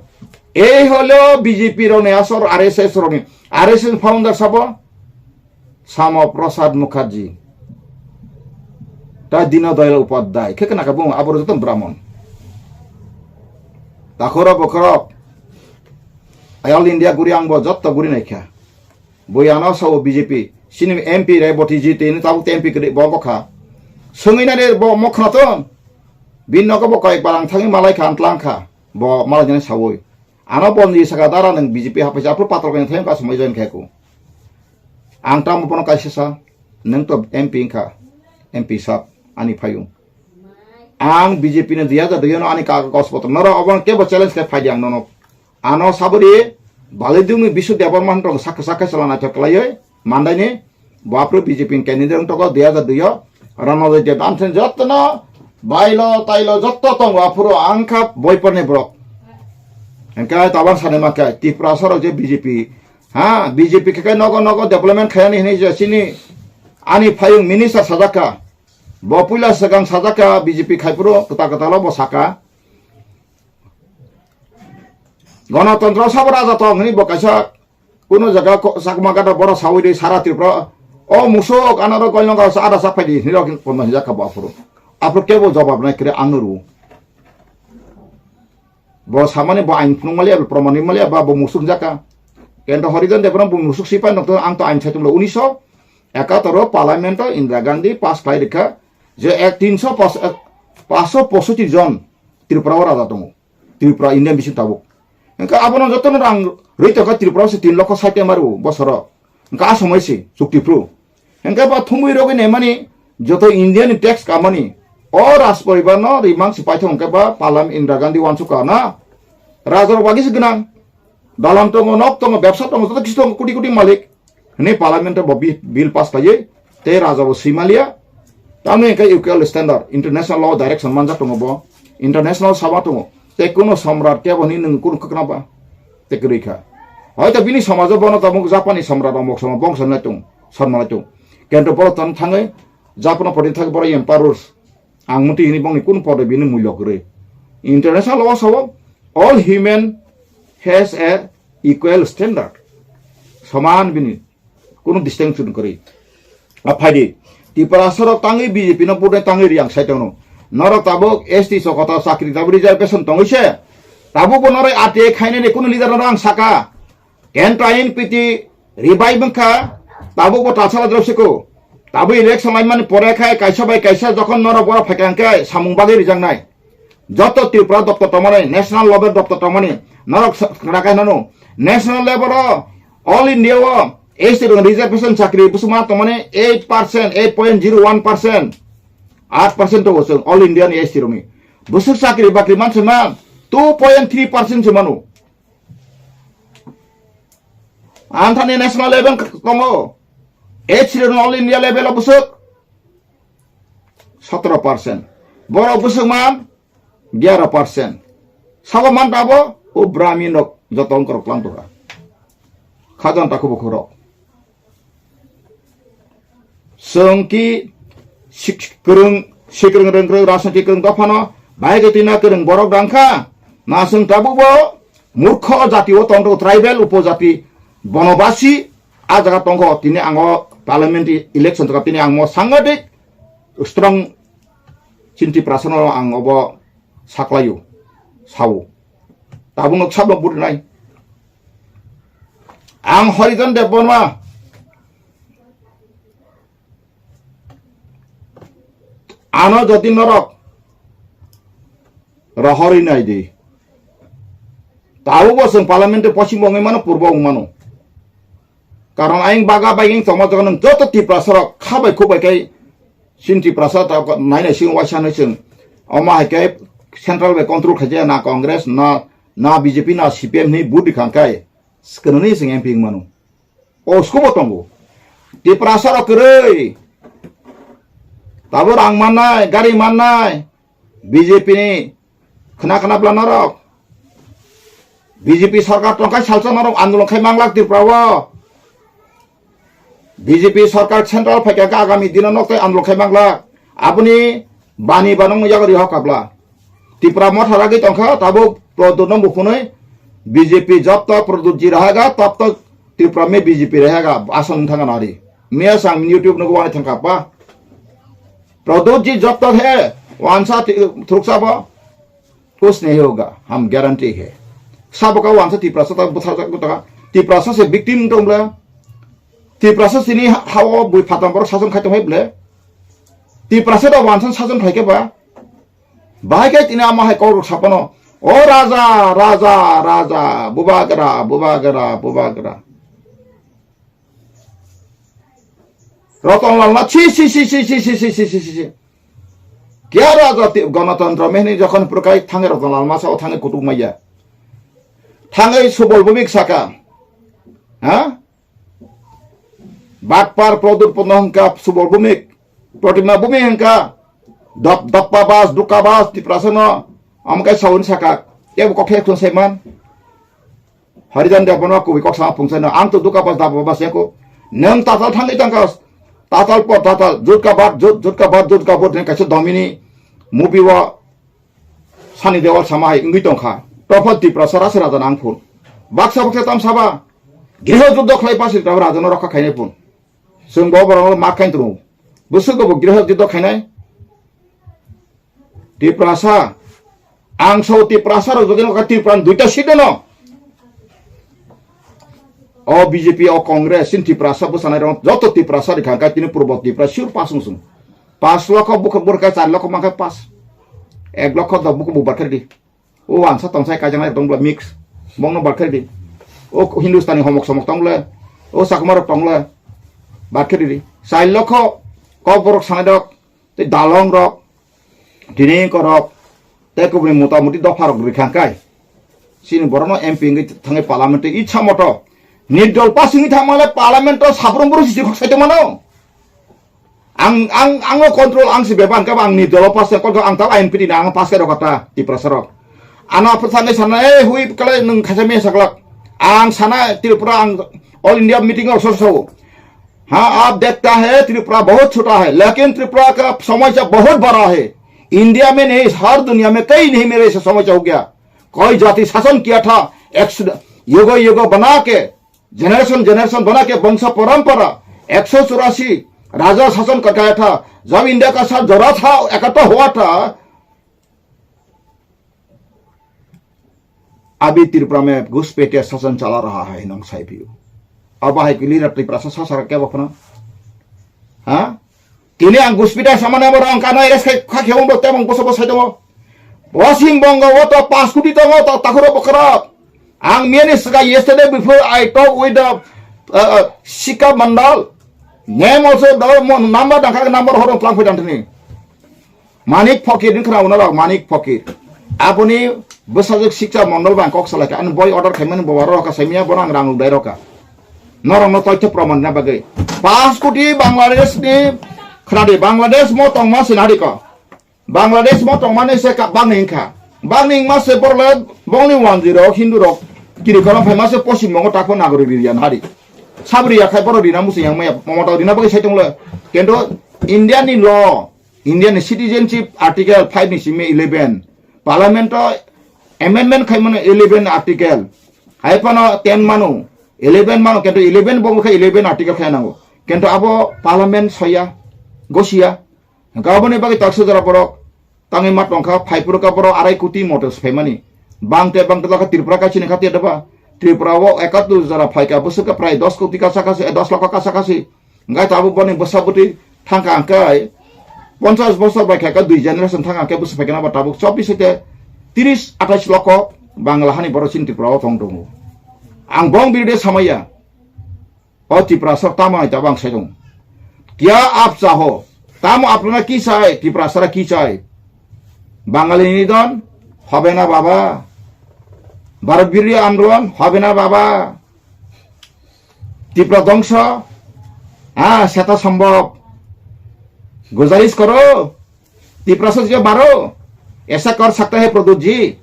Ei holo B J P rokni asor, R S S rokni, R S S founder sabo? Sama Prasad Mukherjee. Ta Dino Dayal Upadhyay. Khe khna kha bung aboro joto Brahmon. Takhoro bokhorok. All India guri ang bo joto guri naikha. Bui ano sao B J P. Sini M P re boti jiti ni tabuk M P kwrwi bo bokha. Swngwi nani bo mokhna to. Bin nogo bo koi barang thangwi malai kha, antlang kha. Bo malai jani sawi. Ano bon ri saka dara nang B J P hapai sa, aphuru patrok ni thayung kasumai join khai ku. Ang tamo bono kaisa sa, nang to M P wngkha, M P sab, ani phayung. Ang B J P ni dui hajar dui ano ani kagos potro. Noro obo kebo challenge khai phai di ang nono. Ano sabori, Balidung ni Bisu Debbarma hwn tong sak sak khe sala naithok khlaiwi, mandai ni, Bo aphuru B J P ni candidate wng tongo dui hajar dui o, Ranojay Deb, amthen jotono bailo tailo joto tongo aphuru, ang kha boiporni borok. Hingke tabang sanima khe Tiprasa rok je B J P, ha, B J P khe khe nogo nogo development khayani hinui je chini ani phayung minister sajak kha. Bo puila swkang sajak kha B J P khai phuru kwtal kwtal o bo saka. Ganatantro sabo raja tong hinui bo kaisa Kuno jaga ko-, sakma gada bora sawi de sara Tripura. O musuk anaro koilong ka ada sak phaidi hinrok kono hinjak ka bo aphuru. Aphuru kebo jawab nai kre ang ru. Bo samani bo ain phunung mali, bo proman ni mali, ba bo musuk jaka. Kento Horijan Debbarma bo musuk sipai nokto ang to ain saitum lo unisho ekator o parliament o Indira Gandhi pass khlai rikha je ek tinso pas, ek, paso posoti jon Tripura o raja tongo. Tripura India bising tabuk. Hingke abono jotono rang rwi tongkha Tripura se tin lokho sait maru bosoro. Hingke a somoi se chukti phru. Hingke bo thumui rogwi naimani joto India ni tax kamani. O Raj poribar no rimang se paithok hingke ba palam Indira Gandhi wansuk ka na. Raja rok bagwi se gwnang. Dalan tongo, nok tongo, bebsa tongo, joto kisu tongo, koti koti malik. Hwnwi parliament bo bi-, bill pass khlaiwi tei raja bo swimalia. Tamni hwnkhe equal standard, international law direction manjak tongo bo. International sama tongo. Tei kuno samrat kebo hwnwi nwng kuno kwkna ba? Tei kwrwi kha. Hoito bini somajo bono tabuk Japanni samrat rok mok sama bongso nai tong, sonma nai tong. Kento borok tong thangwi Japanno pori thangwi borok emperors. Ang motwi hini bongni kun podo bini mulyo kwrwi. International law o sao, all human has a equal standard. Soman bini. Kunu distinction kwrwi. A phaidi. Tiprasa rok tangwi B J P no vote tangwi ri ang sai tongno. Norok tabuk S T sokota chakri tabuk reservation tongwi se. Tabuk bo norok R T I khainani kunu leader no ang saka. Kenta N P T revive wngkha. Tabuk bo talsala drop siko. Tabuk election laimani pore khai kaisa bai kaisa jokhon norok borok phaikha hwnkhe samung bagwi rijaknai. Joto Tripura doptor tongmani, national level doptor tongmani, norok sa-, rakai nano. National level o, all India o, S T rok reservation chakri busuma tongmani eight percent, eight point zero one percent. Eight percent to bosong, all India ni S T rokni. Busuk chakri bakri man se man, two point three percent se mano. Anthani national level tongo, S T rokni all India level o busuk. Sotoro percent. Borok bwswk man, gyaro percent. Sabo man tabo, o Brahmin rok joto wngkorok tlang tongkha. Khajan takhubo khorok. Chwng ki sik-, kwrwng, sikrwng rwngkwrwng, rajniti kwrwng dophano, bahai kwtwina kwrwng borok dangkha. Na chwng tabuk bo murkho jati o tongthogo, tribal upojati, bonobasi, a jaga tongkho. Tini ang o parliament election jaga tini ang mo sangadik strong chinti prasano ang obo saklaio, sao. Tabuk nok sabno burinai. Ang Horijan Debbarma, ano jodi norok rohori nai di. Tabuk bo chwng parliament pochim bo wngwi mano, purbo wng mano. Karon ayang baga bageng tongma jaga nwng joto Tiprasa rok kha bai khuk bai khe chini Tiprasa ta nai nai sing waisa nai chwng. Omo hai khe central bai control khaijaya na Congress na, na B J P na C P M hinwi vote rikha khe swkwnani chwng M P wng mano. O scope bo tongo. Tiprasa rok kwrwi. Tabuk rang mannai, gari mannai. B J P ni khna khna bla norok. B J P sarkar tongkha salsa norok andolon khai manglak Tripura o. B J P sarkar central phaikha khe agami dino nok tei andolon khai manglak. Aboni bani banong yago rihok kabla. Tripura motha ragwi tongkha tabuk Pradyut no buphunwi B J P jab tak Pradyut ji rahega tab tak Tripura me B J P rahega ason thanga nari. Miya sang YouTube no wani thangkha pa. Pradyut ji jab tak he wansa thi-, thuruksa bo. Kuch nahi hoga, hum guarantee hai. Sabo ka wansa Tiprasa ta bwtharjak bwtaka. Tiprasa se victim tong bla. Tiprasa sini ha-, hao bui phatam borok sason khai tong hai ble. Tiprasa da wansa sason khai ke ba. Bahai kai tini ama hai kok rok sapano. O raja, raja, raja, bubagra, bubagra, bubagra. Ratan Lal ma, si, si, si. Kya raja ti-, Ganatantro mehni jokhon purkai thange Ratan Lal ma sao thange kutuk maya. Thange Subol Bhumik saka. Ha? Batpar Pradyut Panda hwnkha Subol Bhumik. Pratima Bhumik hwnkha dap-, dappa bas, dukka bas, Tiprasa no. Amkai sauni saka. Ebo kokhe khun saiman. Harijan Debbarma kubui kok sama pungsa no, ang to duka bas daba bas yako. Nwng tatal thangwi tangka, tatal por tatal, jutka bat jut, jutka bat jutka bot, kaisa domini movie o Sunny Deol sama hai wngwi tongkha. Topha Tiprasa rasa raja nang phun. Baksa baksa tam saba, griho juddo khlai pasi tabo raja no rokha khainai phun. Chwng bo borok no mak khain tongo. Bwswk bo griho juddo khainai. Tiprasa, ang sao Tiprasa rok jodi noka Tripura ni duita seat no. O B J P, o Congress, sin Tiprasa bwsanai rok, joto Tiprasa rikha kha tini purbo Tripura sure pass wng sung. Pass lokho bukha burkha char lokho mankha pass. Ek lokho dok bukha bubar khe di. O wansa tongsa kaijaknai tong bla mix. Bongno bar khe di. O Hindustani homok somok tong bla. O Chakma rok tong bla. Bar khe di. Char lokho kok borok sanai rok. Tei dalong rok, tini korok, tei kubuni mota muti dopha rok rikha kai. Chini borokno M P wngwi thangwi parliament tei itsa moto. Nirdol pass wngwi thangmale parliament o sabrum boro sisi khok saito mano. Ang, ang, ang o control ang si beba hwnkhe ang nirdol o pass khe kok ang ta I N P T na ang pass khe rokha ta Tiprasa rok. Ano apha thangwi sana, "Eh, hui kale nwng khaisa me saklak." Ang sana Tripura ang All India meeting o so so. हाँ, आप देखता है, त्रिपुरा बहुत छोटा है, लेकिन त्रिपुरा का समस्या बहुत बड़ा है। इंडिया में नहीं, हर दुनिया में कहीं नहीं मेरे ऐसा समस्या हो गया। कोई जाति शासन किया था, एक युगो युगो बना के, जनरेशन जनरेशन बना के, वंश परंपरा एक सौ चौरासी राजा शासन करके आया था। जब इंडिया का साथ जरा था, इकट्ठा हुआ था, अभी त्रिपुरा में घुसपैठिया शासन चला रहा है, नोंग साइपियो। अब है कि लीडर त्रिपुरा से ससर क्या बखना? हाँ? Tini ang guspita samane abo rong kano res khai kha khemo bo tebong boso bo sai tongo. Wasim bongo o to pas kuti tongo to takhuro bokhorok. Ang miyani sika yesterday before I talk with the, uh, uh, Sika Mandal. Name also the mo-, number dangkha number horong tlang phai dang thani. Manik Phokir ni khna unarok Manik Phokir. Aboni bwsajwk Sikcha Mondol bang kok salai kha. Ani boi order khaimani bo aro ka saimia bono ang rang rwdai rokha. Norokno toitho proman na bagwi. Pas koti Bangladesh ni khnadi, Bangladesh mo tongma sinadi ko. Bangladesh mo tongmani se ka bangni wngkha. Bangni wngma se borok le bongni wanjwi rok Hindu rok kiri kono phaima se Poschim Bongo takho nagori riyan hari. Sabri ya khai borok rina musi yang maya Mamata rina bagwi sai tonglo. Kendo India ni law, India ni citizenship article five ni simi eleven, parliament o amendment khaimano eleven article, hai phano ten mano, eleven mano, kento eleven bo khe eleven article khai nango, kento abo parliament soya, gosiya, gaboni bagwi taksa jora borok tangwi ma tongkha, phaiphuru ka borok arai koti moto se phaimani, bangte bangte lakha Tripura kaisini kha te daba, Tripura o ekattu jora phaika bwswk khe prai dos koti kasa kasi, eh, dos lokho kasa kasi. Hingke tabuk boni bwsa bwtwi thangka hingke ponchas bosor bai khaika dui generation thangka hingke bwsa phaikhe nabo tabuk chobbish hoite tris athais lokho Bangla hani borok chini Tripura o tong tongo. Ang bong birde samaya. O Tiprasa tamo hai tabang sai tongo. Kya aap chaho? Tamo apna ki chai? Tiprasara ki chai? Bangali nidon? Hobe na baba. Bharat Birya Andolon? Hobe na baba. Tipra dongso, हाँ, सेता संभव। गुजारिश करो, तिप्रसा जो मारो, ऐसा कर सकता है प्रद्युत जी।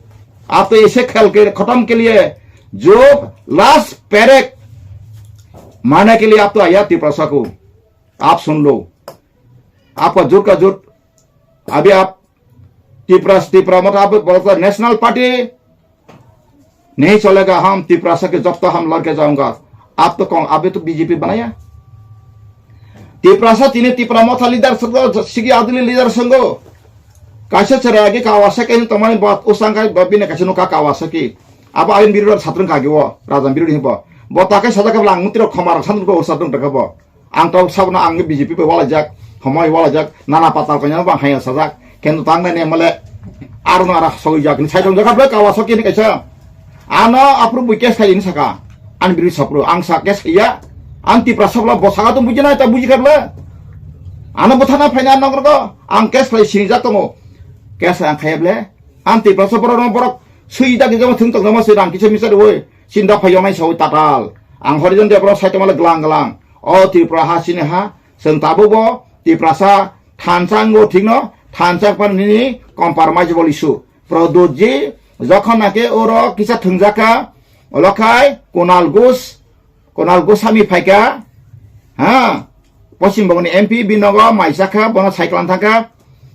आप तो ऐसे खेल के खत्म के लिए जो लास्ट पैरेक मारने के लिए आप तो आया तिप्रसा को। आप सुन लो, आपका जुट का जुट, अभी आप तिप्रा तिप्रा मतलब बोलता नेशनल पार्टी नहीं चलेगा, हम तिप्रासा के जब तक हम लड़के जाऊंगा। आप तो कौन, अभी तो बीजेपी बनाया। Tiprasa tini Tipra Motha leader songgo, sigi adili leader songgo. Kaisa chera agi Kawasaki ni tomani bot usang kai bot bini kaisa nuka Kawasaki. Abo ain birura satrung kagi wo, rajan biruri hibo. Bo takai sajak lang mutiro khomar satrung ko satrung taka bo. Ang tok sabno ang B J P bai walajak, homoi walajak, nana patal kanya bang haya sajak. Kendo tang nai male arno ara soi jak ni sai dong jak ble Kawasaki ni kaisa. Ano apru bui kes khai ni saka. An biri sapru ang sa kes ya. Ang Tiprasa bla bosaka tum buji nai ta buji kar ble. Ano bothana phaina nokro ko ang kes khai sini jak tongo. Kes ang khai ble. Ang Tiprasa borok no borok sui jak ni jama thung tok jama sui rang kisa misa de woi. Sinda phai yonai sawi tatal. Ang horijon de borok sai tongmale glang glang. O Tripura ha sini ha, chwng tabukbo Tiprasa thansa wngo thikno, thansa wngphano nini compromisable issue. Pradyutji jokhon nake oro kisa thwngjak kha, olo khai Kunal Ghosh, Kunal Goswami phaikha, ha, Poschim Bongoni M P binogo maisa kha, bono cycle thangkha,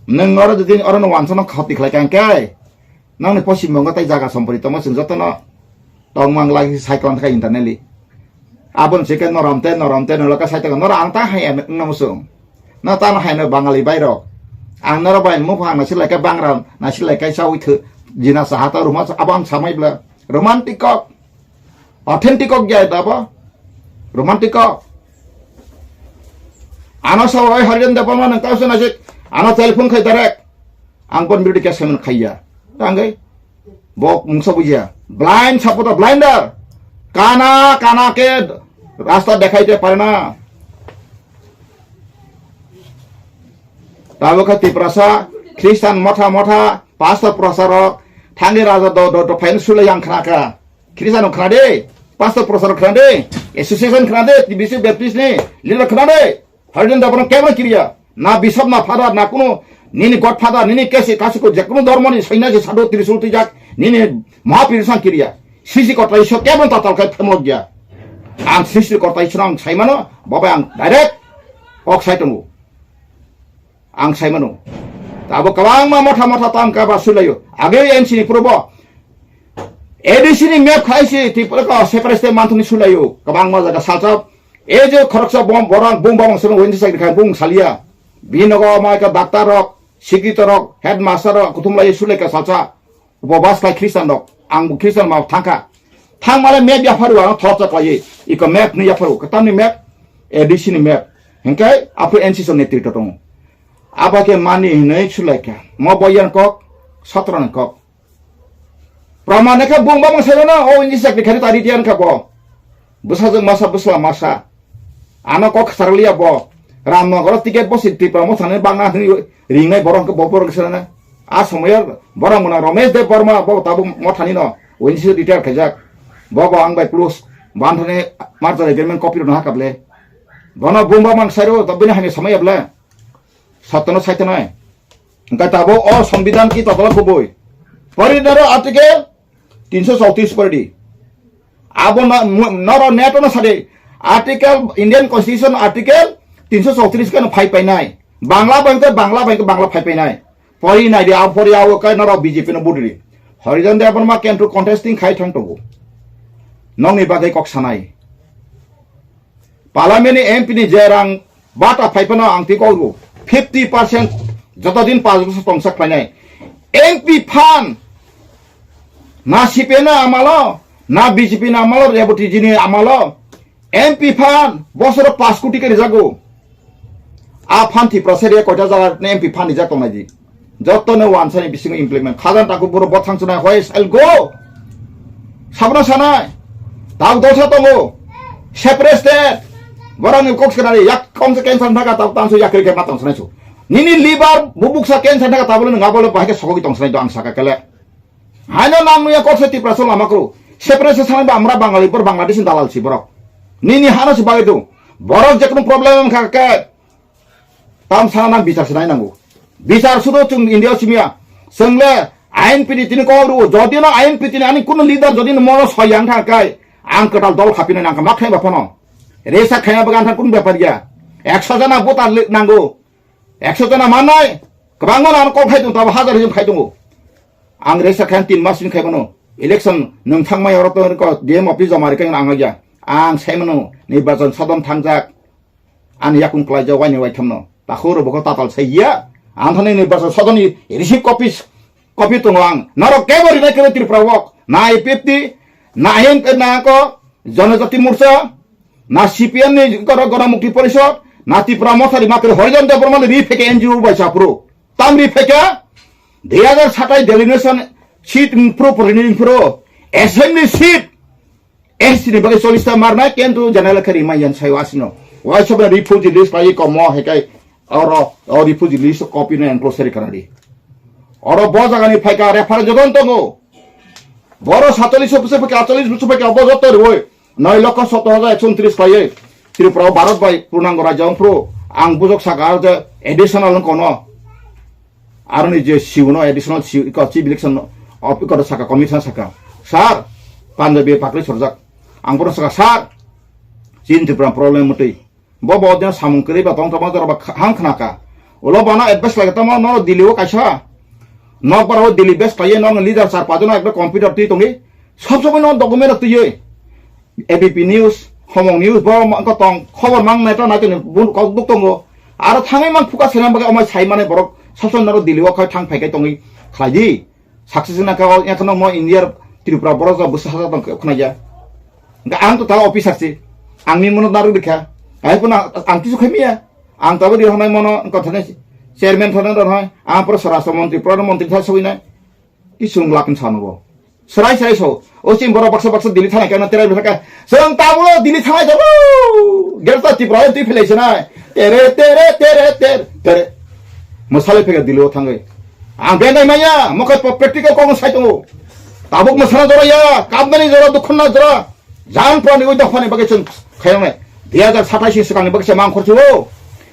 nwng oro jodi orono wansano khati khlai kha hwnkhe, Nangni Poschim Bongo tei jaga sompori tongma chwng jotono tongmang lai sai tong kha internally. Aboni chike norom te, norom te, noloka sai tong, noro ang ta hai eme wngna muchung. Na ta hai no Bangali bai rok. Ang noro bai muphang na silai khe bangra na silai khe sawi thw jina saha ta ruma abo ang samai bla. Romantic kok. Authentic kok ya abo. Romantic kok. Ano sa oi Harijan Debbarma nang ta se na sik. Ano telephone khai direct. Ang bon birdi khe semen khaiya. Tanggai. Bok mungsa bujiya. Blind supporter, blinder. Kana, kana ke rasta dekhai te pare na. Tabo kha Tiprasa, Christian motha motha, pastor prosarok, thangi raja do, do, do, phain sule yang khna kha. Christian khna de, pastor prosarok khna de, association khna de, T B C Baptist ni, leader khna de. Harijan Debbarma kebo kiriya. Na bishop, na father, na kuno nini godfather, nini kesi kasiko je kuno dhormo ni sainasi sadhu trisul twijak, nini mahapurush ang kiriya. Srishti korta Ishwar kebo tatal khai phemlok ya. Ang Srishti korta Ishwar ang saimano, babai ang direct kok sai tongo. Ang saimano. Abo kwbangma motha motha tam kaba sulaio. Age N C ni purbo A D C ni map khai si Tripura ko separate state manthani sulaio. Kwbangma jaga salsa. E je khoroksa bom borang bum bom sunu wenji sak khai bung salia. Binogo mai ka doctor rok, sikito rok, headmaster rok kuthum lai sulai ka salsa. Bo bas khai Christian rok. Ang bo Christian ma thangkha. Thang male map ya pharu ang thorcha klai. Iko map ni ya pharu. Katam ni map, A D C ni map. Hengkai apu N C so netrito tongo. Aba ke mani hinui sulaikha. Mo boyan kok, sotro ni kok. Pramane khe bung bamang sai no, o inji sak ni khani tari tiyan kha bo. Bwsajwk masa, bwsla masa. Ano kok khasarliya bo. Ramnagar ticket bo si Tipra motha ni bangna hinui ringnai borok khe bo borok sana. A somoyo borok mona Ramesh Deb Barma bo tabuk motha ni no. O inji retire khaijak. Bo bo ang bai plus. Banthani marcha agreement copy rwna hakable. Bono bung bamang sai ro, to bini hani somoyo ble. Satano saitanai. Engkai tabo o Sambidan ki totolo kubui. Pori naro article tinso chowtris pori di. Abo na, mu-, noro neto na sadi. Article, Indian Constitution article tinso chowtris kano phai painai. Bangla bangke, Bangla bangke, Bangla phai painai. Pori nai di, abo pori abo kai noro B J P no budiri. Horijan Debbarma can to contesting khai thang togo. Nongni bagwi kok sanai. Parliament ni M P ni je rang bata phai phano ang twi kok rw fifty percent joto din pass bosor tongsa khlainai. M P phan na C P M ni amalo, na B J P ni amalo, Reboti ji ni amalo, M P phan bosoro pass koti khe rijago. A phan Tiprasa area koita jaga ni M P phan rijak tongnai di. Jotono wansani bisingo implement. Khajan taku boro bothang chunai hoi sel go. Sabno sanai. Tau dosa tongo. Separate state. Borokni kok sanai yak kong se cancer thaka tau tansu yakri ke matang sanai su. Nini liver bubuk sa cancer thaka tabole ngabole bahai ke sokogi tong sanai do ang saka kele. Haino nang nuya kok se Tiprasa lama kru. Separate se sanai ba amra Bangali bor Bangladesh ni dalal si borok. Nini hano si bagwi do. Borok je kono problem kha ke. Tam sana nang bichar se nai nango. Bichar sudo chung India simia. Swngle I N P T tini kok rw. Jodi no I N P T ni ani kuno leader jodi no mono soyang thang kai. Ang kwtal dol khapina nang kha mak khaima phano. Resa khaima bagan thang kun bepar ya. Ekso jana voter li-, nango. Ekso jana manai. Kwbangma nang kok khai tung tabo hazar hijab khai tungo. Ang resa khain tin mas ni khai mano. Election nung thangmai oro to ko D M office joma ri kai ang ya. Ang sai mano. Nirbachan sodon thangjak. Ani yakung kwlaijak waini waithamno. Takhoro bokho tatal saiya. Anthani ni basa sodoni receive copies, copy tongo ang. Norok kebo rinai kebo Tripura wok. Na I P F T, na I N P, na ko Janajati Morcha, na C P M ni gora gora Mukti Porishod, na Tripura Motha ri makre Horijan Debbarma ri pheke N G O bai sapro. Tam ri pheke dui hazar satai delineation seat pro pro assembly seat S T ni bagwi chollish ta marnai, kintu general khe rimai yan sayo asino. Wai sobe refugee list pai komo hekai oro, o refugee list copy no enclosure kana di. Oro bo jaga ni phaika reference jodon tongo. Boro satallis bosor phaika, atallis bosor phaika bo joto roi. Noi lokho sottor hajar ekso untris khlaiwi Tripura o Bharat bai purnango rajya wngphru ang bujok saka je additional wng kono. Aroni je C E O no additional C E O, iko chief election no, op-, iko saka commissioner saka, "Sir, Punjabi pakri sorjak." Ang bono saka, "Sir, chini Tripura problem mutwi." Bo bo den samung kwrwi ba tong tongma jora ba kha-, hang khna ka. Ulo bana advice lagi tamo no Delhi o kaisa. Nok bara o Delhi base kaiye no leader char pajon ekba computer twi tongi. Sob sob no document rok twi. A B P News, Homong News, bo ma-, ko tong khobor mang nai ta nai tini bun kok duk tongo. Aro thangwi mang phuka sena bagwi amai sai mane borok sob sob no Delhi o khai thang phai kai tongwi khlai di. Success na ka, ya khno mo India Tripura borok ja bwsa haja tong khna ya. Ga ang to ta officer si. Ang ni mono daru dikha. Ai puna ang kisu khami ya. Ang ta bodi honai mono ko thane chairman thane don hai. Ang pro swarashtra montri, pradhan montri tha soi na. Ki sung lakin sanu bo. Serai serai so. O chim borok baksa baksa Delhi thanai kana terai bhaka. Sung tabulo Delhi thanai jabu. Gerta Tripura twi philai sinai. Tere tere tere tere tere. Masale phega Delhi o thangai. Ang benai maya, mokai pa practical kok sai tongo. Tabuk masana jora ya, kabnani jora, dukhonna jora. Jang purani oi dophani bagwi chwng khayangnai. Dui hazar satais ni swkangni bagwi se mang khorchuo.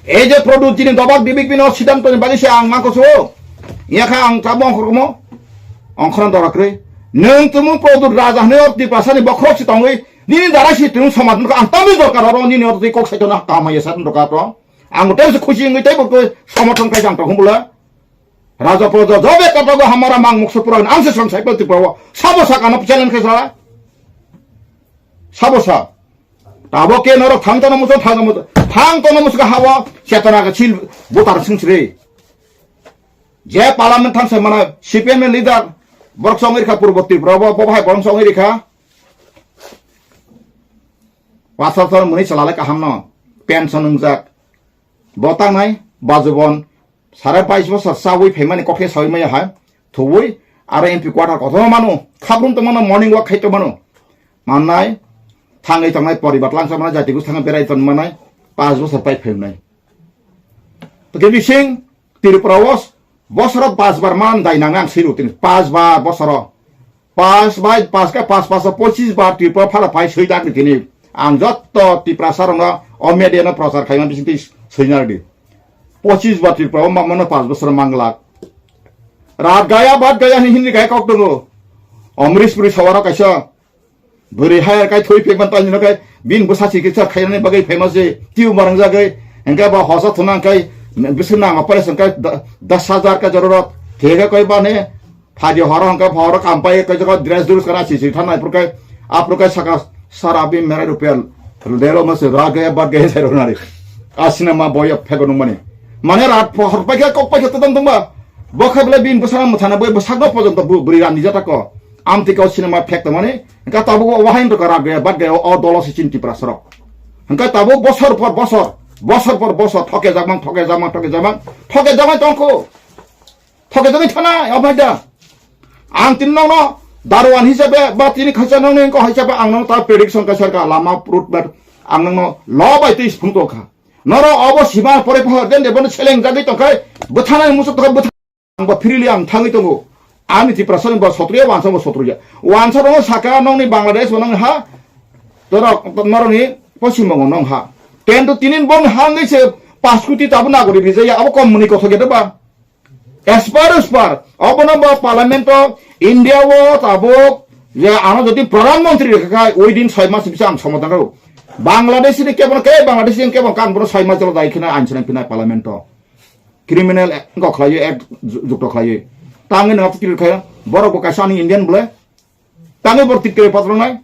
Ei je produce jini dobak bibik bino siddhanto ni bagwi se ang mang khorchuo. Yakha ang tabuk ongkhormo. Ongkhorno dora kwrwi. Nwng tumung produce raja hwnwi o Tiprasani bokhorok si tongwi. Nini dara si tumung somadhan kha ang tamni dorkar oro nini oro twi kok saitona kamaya sa dorkar to. Ang tei se khusi wngwi tei bo somorthon khai jang tong bula. Raja proja jobe katogo hamara mang muksu pura ang se song sai pati prawo. Sabo sa kano challenge khe sala. Sabo sa. Tabo ke norok thang tono muso thang tono muso thang tono muso ka hawa chetona ka sil butar sing sri. Je parliament thang sai mana C P M leader borok song irkha purbo Tripura bo bo hai borok song irkha. Pasar ton muni chalale kaham no. Pension wngjak. Bo tangnai bajubon. Sare bais bosor chawi phaimani kokhe sawi maya hai. Thuwi aro M P quarter kothoma mano. Khabrum to mano morning walk khai to mano. Mannai thangwi tongnai poribat langsa mano jati gus thangwi berai ton manai. Pas bosor pai phaimnai. To ke bising Tripura o bosoro pas bar man dai nang ang siru tini. Pas bar bosoro. Pas bai pas ka pas pas pochis bar Tripura phara pai soi dak tini. Ang jotto Tiprasa rong o media no prochar khaima bising twi soinar di. Pochis bar Tripura o mano pas bosor manglak. Rat gaya bat gaya ni hindi gaya kok dungo. Omrish puri sawara kaisa. Bwrwi hai kai thwi phaima tani no kai bin bwsa chikitsa khainani bagwi phaima se tiu marang jagwi hingke ba hosa thuna kai bising nang operation kai da- das hajar ka jororot thega kai bane phaji horo hingke horo kampai kai jaga dress dress kana si si thanai purkai apurkai saka sara bin merai rupel dero ma se ra gaya bat gaya sai ronari asina ma boya phego nung mani mane rat hor pai khe kok pai khe tadam tongba bo khe bele bin bwsa muthana boi bwsakno pojonto bwrwi rani jata ko amtwi kau sinema phek tongmani. Hingke tabuk o wahain rok rap gaya bat gaya o dolo se chini Tiprasa rok. Hingke tabuk bosor por bosor, bosor por bosor thoke jakmang, thoke jakmang, thoke jakmang, thoke jakmang tongkho. Thoke jakmang thana, o bhai da. Ang tini nokno daruan hisabe ba tini khaisa nokni wngkha hisabe ang nokno ta prediction kaisa ka lama route map ang nokno lo bai twi phung tongkha. Noro obo sima pore pohor den de bono seleng jagwi tongkhai bwthanai musuk tongkhai bwtha- Ang bo freely ang thangwi tongo. Ani Tiprasa ni bo sotro ya, wansa bo sotro ya. Wansa tongo saka nongni Bangladesh bo nong ha. Torok noroni Poschim Bongo nong ha. Tento tinin bong hangwi se pas kuti tabo nagori rijaya abo kom muni kothok ya ba. Aspar aspar. Obono bo parliament o India o tabuk je ano jodi pradhan mantri rekha khai oi din soi mas bisa ang somodan karo. Bangladesh ni kebo ke Bangladesh ni kebo kan bono soi mas jolo dai khina ang sinang pinai parliament o. Criminal act wngkha khlaiwi, act ju- jukto khlaiwi. Tangwi nwng aphuti rwkha, borok bo kaisa ani Indian bwle. Tangwi borok tiktirwi patrongnai.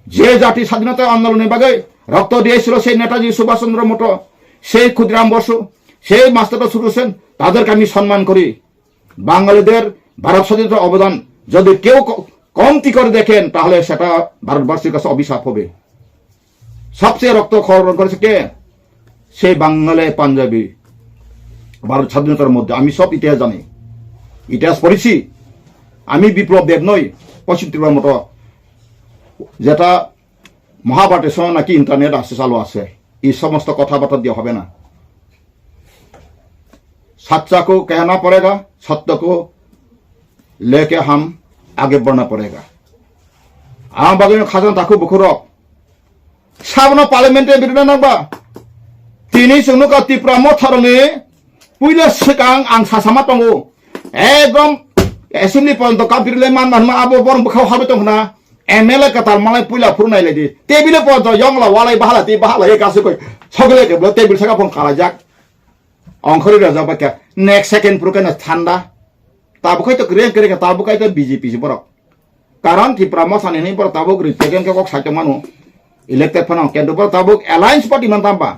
Je jati sadinata andolonni bagwi rokto diyaisil se Netaji Subhash Chandra Moto, se Khudiram Bosu, se Master Sudarshan, taderke ami সম্মান করি। বাঙালিদের ভারত স্বাধীনতার অবদান যদি কেউ ক- কমতি করে দেখেন, তাহলে সেটা ভারতবাসীর কাছে অভিশাপ হবে। সবচেয়ে রক্ত খরণ করেছে কে? সেই বাঙালি পাঞ্জাবি। ভারত স্বাধীনতার মধ্যে আমি সব ইতিহাস জানি, ইতিহাস পড়েছি। আমি বিপ্লব দেব নই, পশ্চিম ত্রিপুরার মতো, যেটা মহাভারতের সময় নাকি ইন্টারনেট আসে, চালু আছে। এই সমস্ত কথাবার্তা দিয়ে হবে না। सच्चा को कहना पड़ेगा, सत्य को लेके हम आगे बढ़ना पड़ेगा। Ang bagwi no khajang takhu bukhurok. Sabono parliament e birna nangba. Tini chwng nukha Tipra Motha rokni puila swkang ang sasama tongo. Ekdom assembly porjonto kap birle man man ma abo borok bwkhao habai tongkhna. M L A kwtal malai puila phuru nai lai di. Tebile porjonto yongla walai bahala tei bahala ye kasu koi. Sogole ke blo table saka phone kalaijak. Ongkhorwi rajak bai kha next second phuru khe no thanda. Tabuk khai to kwrwi kwrwi kha tabuk khai to B J P si borok. Karon Tipra Motha ni hwnwi borok tabuk represent khe kok sai tongmano. Elected phano kendo borok tabuk alliance party man tamba.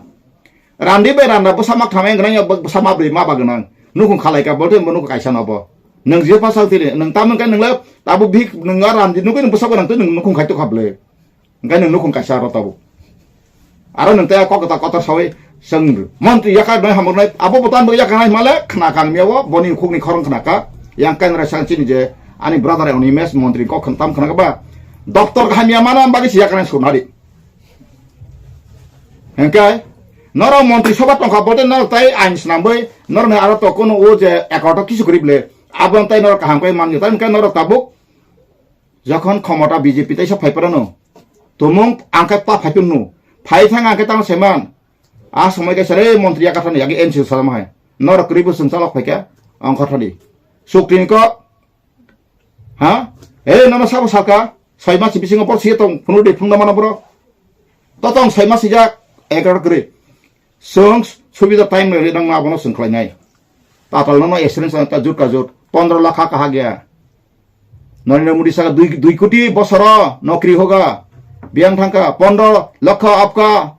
Randi bai randa bwsa mak thamai wngnai bwsa ma bwrwi ma ba gwnang. Nukhung khalai ka bolte bo nukhung kaisa no bo. Nwng je phasal tini nwng tamni khe nwng le tabuk bihik nwng randi nugwi nwng bwsa gwnang twi nwng nukhung khai tokha bwle. Hingke nwng nukhung kaisa aro tabuk. Aro nwng tei kok kwtal kotor sawi chwng montri yakar noi hamrok nai abo bo tambo yakar nai himale khna kang miya o boni khukni khorang khna ka yang kainwi raisa chini je ani brother Onimes montri kok khna tam khna ka ba doctor kaham ya mana bagwi si yakar nai sukna di. Hingke norok montri soba tongkha bote norok tai ain snamwi norok ni aro to kono o je ekorto kisu kwrwi bwle abo tai norok kaham kai man ya tai hingke norok tabuk Jokhon khomota B J P teisa phai phano, tumung ang khe ta phai phano, phai thang ang khe tamo saiman. A somoi kaisa re montri yakathani yagi N C O salama hai. Norok kwrwi bo chwng chalok phai kha, ang kha thani. Sukri ko, ha? E nono sabo salka, soi mas bisingo bor siya tong, phunu de phungna mana bro. Totong soi mas sijak, egar kwrwi. Chwng subida time rwi nang abono chwng khlainai. Tatal no assurance ta jut ka jut. Pondro lakh kahak ya. Narendra Modi saka dui, dui koti bosoro nokri hoga. Biyang thangka pondro lakh apka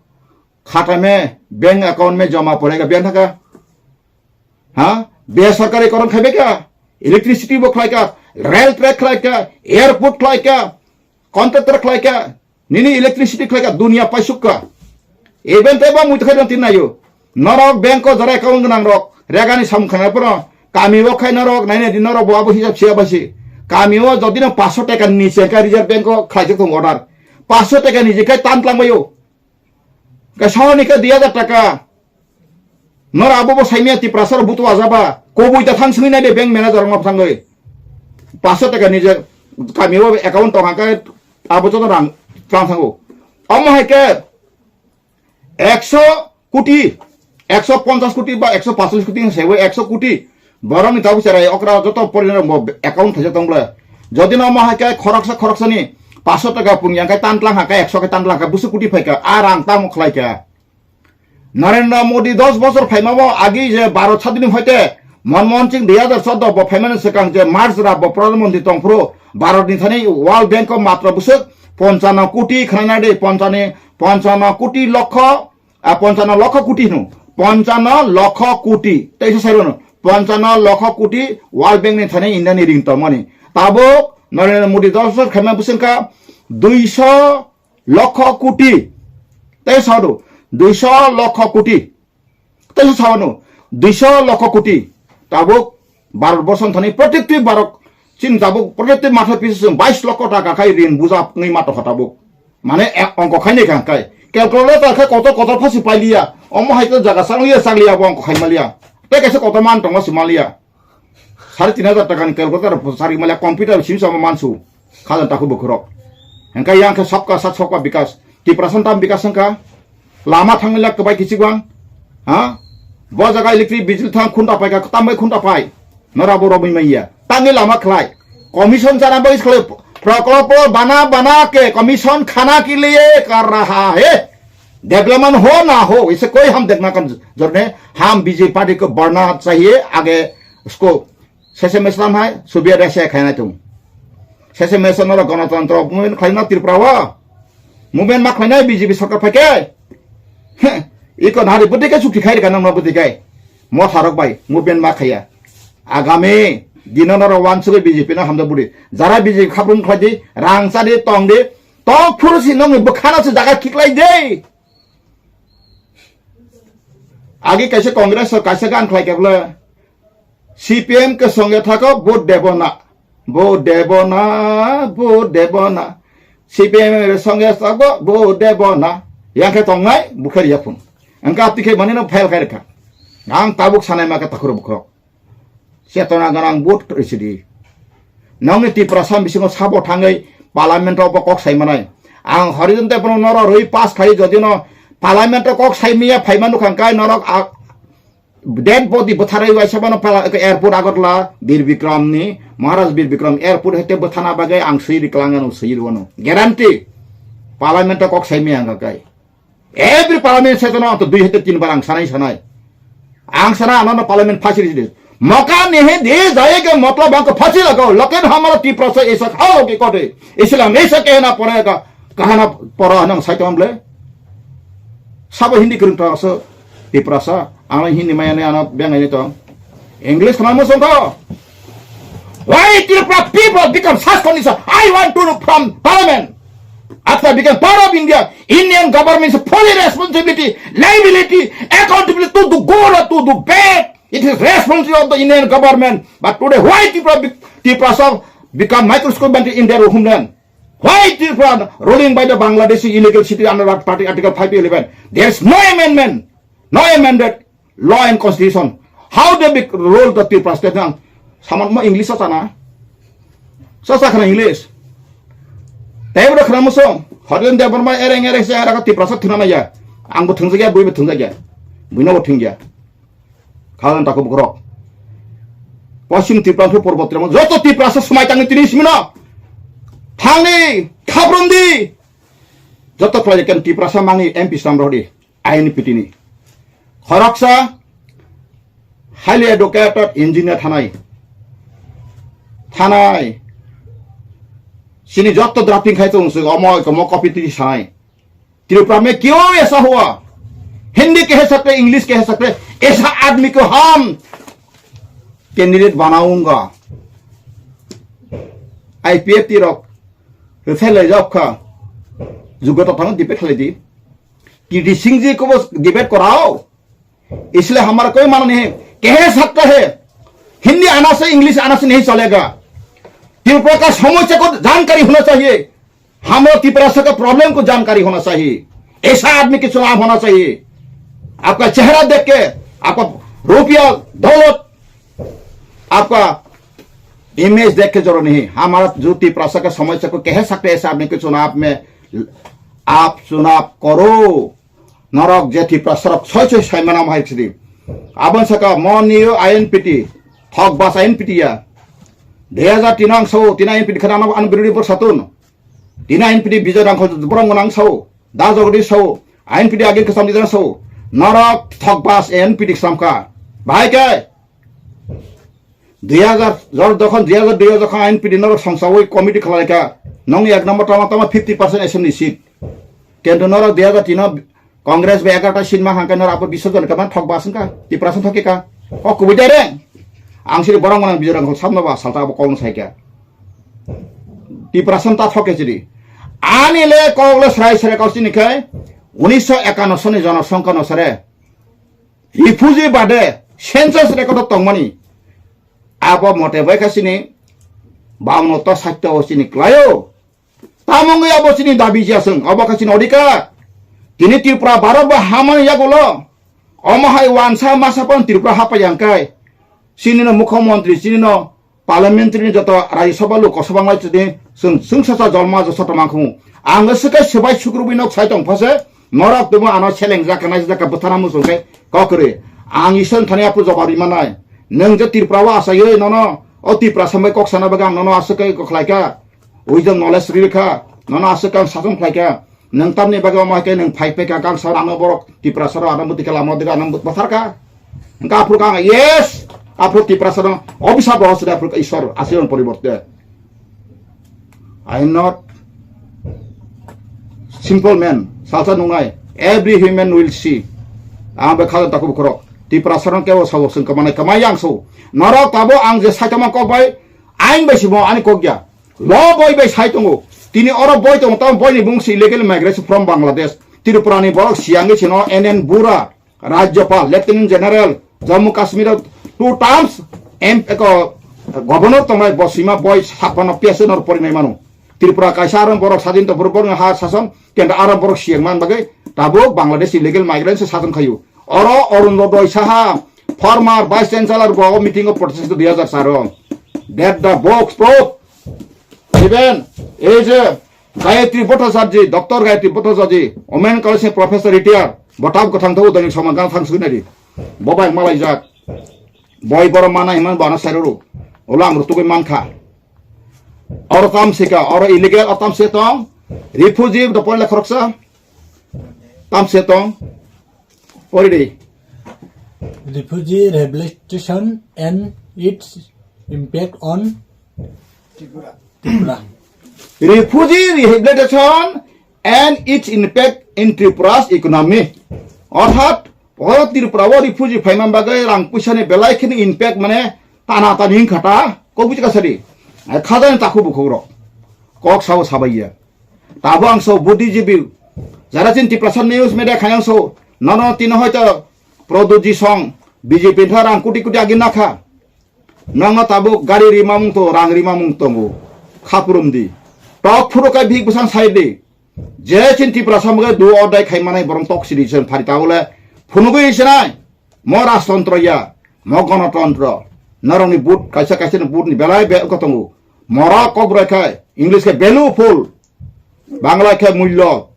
khata me bank account me joma padega. Biyang thangka. Ha? Besarkari koron khai beka. Electricity bo khlai ka, rail track khlai ka, airport khlai ka, contractor khlai ka, nini electricity khlai ka, dunia paisuk ka. Even tei bo muitu khai tin nayo. Norok bank o jara account gwnang rok, regani samung khana poro, kami o khai norok, naina di norok bo abo hisab siya basi. Kami o jodi no paso taka ni se ka Reserve Bank o khlai jok tong order. Paso taka ni je khai tan tlang bayo. Ka sahani ka dui hajar taka. Nor abo bo saimya Tiprasa rok butu ajaba. Kobui ta thang singwi nai de bank manager rok no thangwi. Paso taka ni je kami o account tong hangka abo joto rang tlang thango. Omo hai ke ekso koti, ekso ponchas koti ba ekso pachalis koti se ekso koti. Borok ni tabuk cherai okra joto porina rok bo account thaisa tong bla. Jodi no omo hai ke khoroksa khoroksa ni paso taka pung yang kai tan tlang ha kai ekso kai tan tlang ha busu koti phai ka a rang tamo khlai ka. Narendra Modi dos bosor phaimabo agi je Bharat sadini hoite Manmohan Singh dui hajar choudo bo phaimani swkang je March ra bo Pradhan Mantri tongphuru Bharat ni thani World Bank o matro bwswk ponchano koti khwnai de ponchani ponchano koti lokho a ponchano lokho koti hino ponchano lokho koti teisa sairwno ponchano lokho koti World Bank ni thani India ni ring tongmani tabuk Narendra Modi dos bosor khaima bwswk kha duiso lokho koti. Tei sado, duiso lokho koti. Tei sado, duiso lokho koti. Tabuk Bharat borson thani protekti Bharat chin tabuk protekti matha pisa bais lokho taka khai rin buja ngi mato kha tabuk. Mane e, ongko khai ne kang kai. Calculator khai kotor kotor phasi pailiya. Omo hai to jaga sang liya sang liya bo ongko khai maliya. Tei kaisa kotor man tongma si maliya. Sare tin hajar taka ni calculator sari maliya computer sim sama mansu. Khajan taku bukhurok. Hengka yang khe sabka sat sabka bikas. Tiprasa tam bikas hengka. Lama thangmila kwbai kichik bang. Ha? Bo jaga electric bijli thang khunta pai ka, tam bai khunta pai. Nora bo robwi maiya. Tangni lama khlai. Commission jana bai khlai. Prokolpo bana bana ke commission khana ke liye kar raha hai. Development ho na ho, ise koi hum dekhna ka jor nahi. Hum B J P party ko badhna chahiye, aage usko Sese meslam hai, Soviet Russia khaina tung. Sese meslam oro Ganatantro movement khlaina Tripura o. Movement ma khlaina B J P sarkar phaikhe. Heh, iko nari bwtwi khe chukti khai rwkha nangma bwtwi khe. Motharok bai movement ma khaiya. Agami dino noro wansugwi B J P no hamjak bwrwi. Jara B J P khaprum khlai di, rang cha di, tong di. Tok phuru si nongni bwkhano se jaga khiklai di. Agi kaisa Congress o kaisa gan khlai khe bwle. C P M ke songe thako, vote debo na. Vote debo na, vote debo na. C P M re songe thako, vote debo na. Yang khe tongnai, bukher yapung. Engka apti khe mani no fail khai rwkha. Ang tabuk sanai ma khe takhuro bukhro. Chetona ganang vote risi di. Nongni Tiprasa bisingo sabo thangwi parliament o bo kok sai manai. Ang Horizon Tepno noro rwi pass khai jodi no parliament o kok sai miya phaima nukhang kai norok a-, dead body bwtharwi waisa bono pala-, airport Agartala Bir Bikram ni, Maharaj Bir Bikram airport hete bwthana bagwi ang swi riklang ano swi rwano. Guarantee. Parliament o kok sai miya ang kai. Every parliament session o to dui hete tin bar ang sanai sanai. Ang sana ano parliament phasi risi di. Moka nehe de jaye ke matlab ang ko phasi lagao. Lekin hamara Tiprasa aisa khao ki kote. Islam aisa kehna padega. Kahana pora nang sai to amble. Sabo Hindi kurung to aso Tiprasa. Ano Hindi maya ne ano beng ne to. English khna mo songko. Why Tripura people become such condition? I want to know from parliament. After become part of India, Indian government is fully responsibility, liability, accountability to do good or to do bad. It is responsibility of the Indian government. But today, why Tripura, Tiprasa become microscopic in their homeland? Why Tripura ruling by the Bangladeshi illegal city under Article five eleven? There is no amendment, no amended law and constitution. How they be rule the Tripura state? Nang saman mo English sa sana. Sa sa khana English. Tei bro khana mo song. Horen de Burma ereng ereng se ara Tiprasa thuna maya. Ang bo thungja, bui bo thungja. Bui no bo thungja. Khalan tako bukrok. Poschim Tripura khe Parbat Tripura. Joto Tiprasa swmai tangni tini simino. Thangni, khabrumdi. Joto khlai ken Tiprasa mangni M P swnam rodi. Aini pitini. Khoroksa Highly educated engineer thanai. Thanai. Sini jotto drafting khai tong suk omo komo copy twi sanai. Tripura mein kyun aisa hua? Hindi kaise sakte, English kaise sakte, aisa aadmi ko hum candidate banaunga. I P F T rok rwthai lai jok kha. Jugota thang debate khlai di. Kirti Singh ji ko bo debate korao. इसलिए हमारा कोई मानना नहीं है। कह सकता है, हिंदी आना से, इंग्लिश आना से नहीं चलेगा। त्रिपुरा का समस्या को जानकारी होना चाहिए। हम लोग तिपरासा का प्रॉब्लम को जानकारी होना चाहिए। ऐसा आदमी के चुनाव होना चाहिए। आपका चेहरा देख के, आपका रुपया, दौलत, आपका इमेज देख के जरूरत नहीं। हमारा जो तिपरासा का समस्या को कह सकते हैं, ऐसा आदमी के चुनाव में आप चुनाव करो। Norok je Tiprasa rok soi soi sai mana hai sidi. Abon saka mo niyo I N P T, thok bas I N P T ya. Dui hajar tin ang sao, tin I N P T khana ano, ano birodi bor satun. Tin I N P T Bijoy Rangkhol borong nang sao, da jogdi sao, I N P T agin kesam di sao. Norok thok bas I N P T kesam ka. Bahai ke? Dui hajar, jor jokhon dui hajar dui o jokhon I N P T norok songsawi committee khlai kha, nongni ek number tama tama fifty percent assembly seat. Kintu norok dui hajar tin o Congress bai egarota seat ma hangkhe norok abo bish jon khe man thok bas wngkha, Tiprasa thok khe kha. O kubui dai reng. Ang sini borok manang bijor ang sabno ba salta abo kokno sai kha. Tiprasa ta thok khe chiri. Ani le kok le srai srai kok chini khai unisho ekanno soni jonosongkha no sare. Refugee bade census record o tongmani abo mote bai kha chini baono to sakta o chini klaio. Tamo wngwi abo chini dabi jia chwng, abo kha chini odhikar. Tini Tripura Bharat bo hamani yagulo omo hai wansa masa pon Tripura hapaiya hwnkhe chini no mukhyamantri, chini no Parliamentary ni joto Rajya Sabha, Lok Sabha nai tini chwng, chwng sasa jolma josa tongma khungo. Ang swkhe swbai sukrubui nok sai tong phase, norok tongmo ano seleng jaka nai jaka bwthana muchung khe kok kwrwi. Ang Isor thani apu jobab rima nai. Nwng je Tripura o asaiwi nono o Tiprasa bai kok sana bagwi ang nono aswk khe kok khlai kha. Wisdom knowledge rwi kha. Nono aswk khe ang sason khlai kha. Nwng tamni bagwi omo hai khe nwng phai phai kha, kang sa ano borok Tiprasa rok ano muti khe lama dega ano bwthar kha. Hwnkhe aphuru kha ang, yes, aphuru Tiprasa no obisap rohor sida aphuru Isor asirbad poriborte. I am not simple man, salsa nungnai, every human will see. Ang bai khajan takhuk bukhurok Tiprasa no kebo sabo chwng kwmanai kwmai yang so. Norok tabo ang je saitama kok bai ain bai simo ani kok ya. Lo boi bai sai tongo. Tini oro boi tongo, tamo boi ni bung si illegal migration from Bangladesh. Tripura ni borok siyang sino N N Bura, Rajyapal, Lieutenant General, Jammu Kashmir two terms M, eko, Governor tongnai bo sima boi sakpano P S N or porinai mano. Tripura kaisa aram borok sadin to borok ha sason, kendra aram borok siyang man bagwi tabuk Bangladesh illegal migrant se sason khayu. Oro Arunodoi Saha, former Vice Chancellor bo meeting o protest dui hajar char o. That the box proof. Even ei je Gayatri Bhattacharjee, Doctor Gayatri Bhattacharjee, Women College ni Professor retired, bo tab kwthang thago dani soman gang thang sugwi nai di. Bo bai malaijak. Boi borok mana himan bo ano sairoro. Olo ang rutugwi mankha. Oro tam sika, oro illegal, oro tam se tong. Refugee do poila khoroksa. Tam se tong. Pori di. Refugee rehabilitation and its impact on Tripura. Refugee rehabilitation and its impact in Tripura's economy. Orthat, o Tripura o refugee phaiman bagwi rang puisa ni belai kheno impact mane tana tani wngkha ta, kok buji kasari. Khajani takhuk bukhuk rok. Kok sao sabai ya. Tabo ang so buddhijibi. Jara chin Tiprasa news media khayang so. Nono tino hoito Pradyot Ji song B J P tha rang kuti kuti agi nakha. Nangno tabuk gari rimamung to, rang rimamung tongo. Khapurum di. Tok phuru kai bihik bwsang sai di. Je chin Tiprasa mage do or die khai manai borong tok sidi sen phari ta bole. Phunugui sinai. Mo rajtontro ya. Mo gonotontro. Norokni vote kaisa kaisa ni vote ni belai be wngkha tongo. Morok kok bwrwi khai. English khe value full. Bangla khe mullo.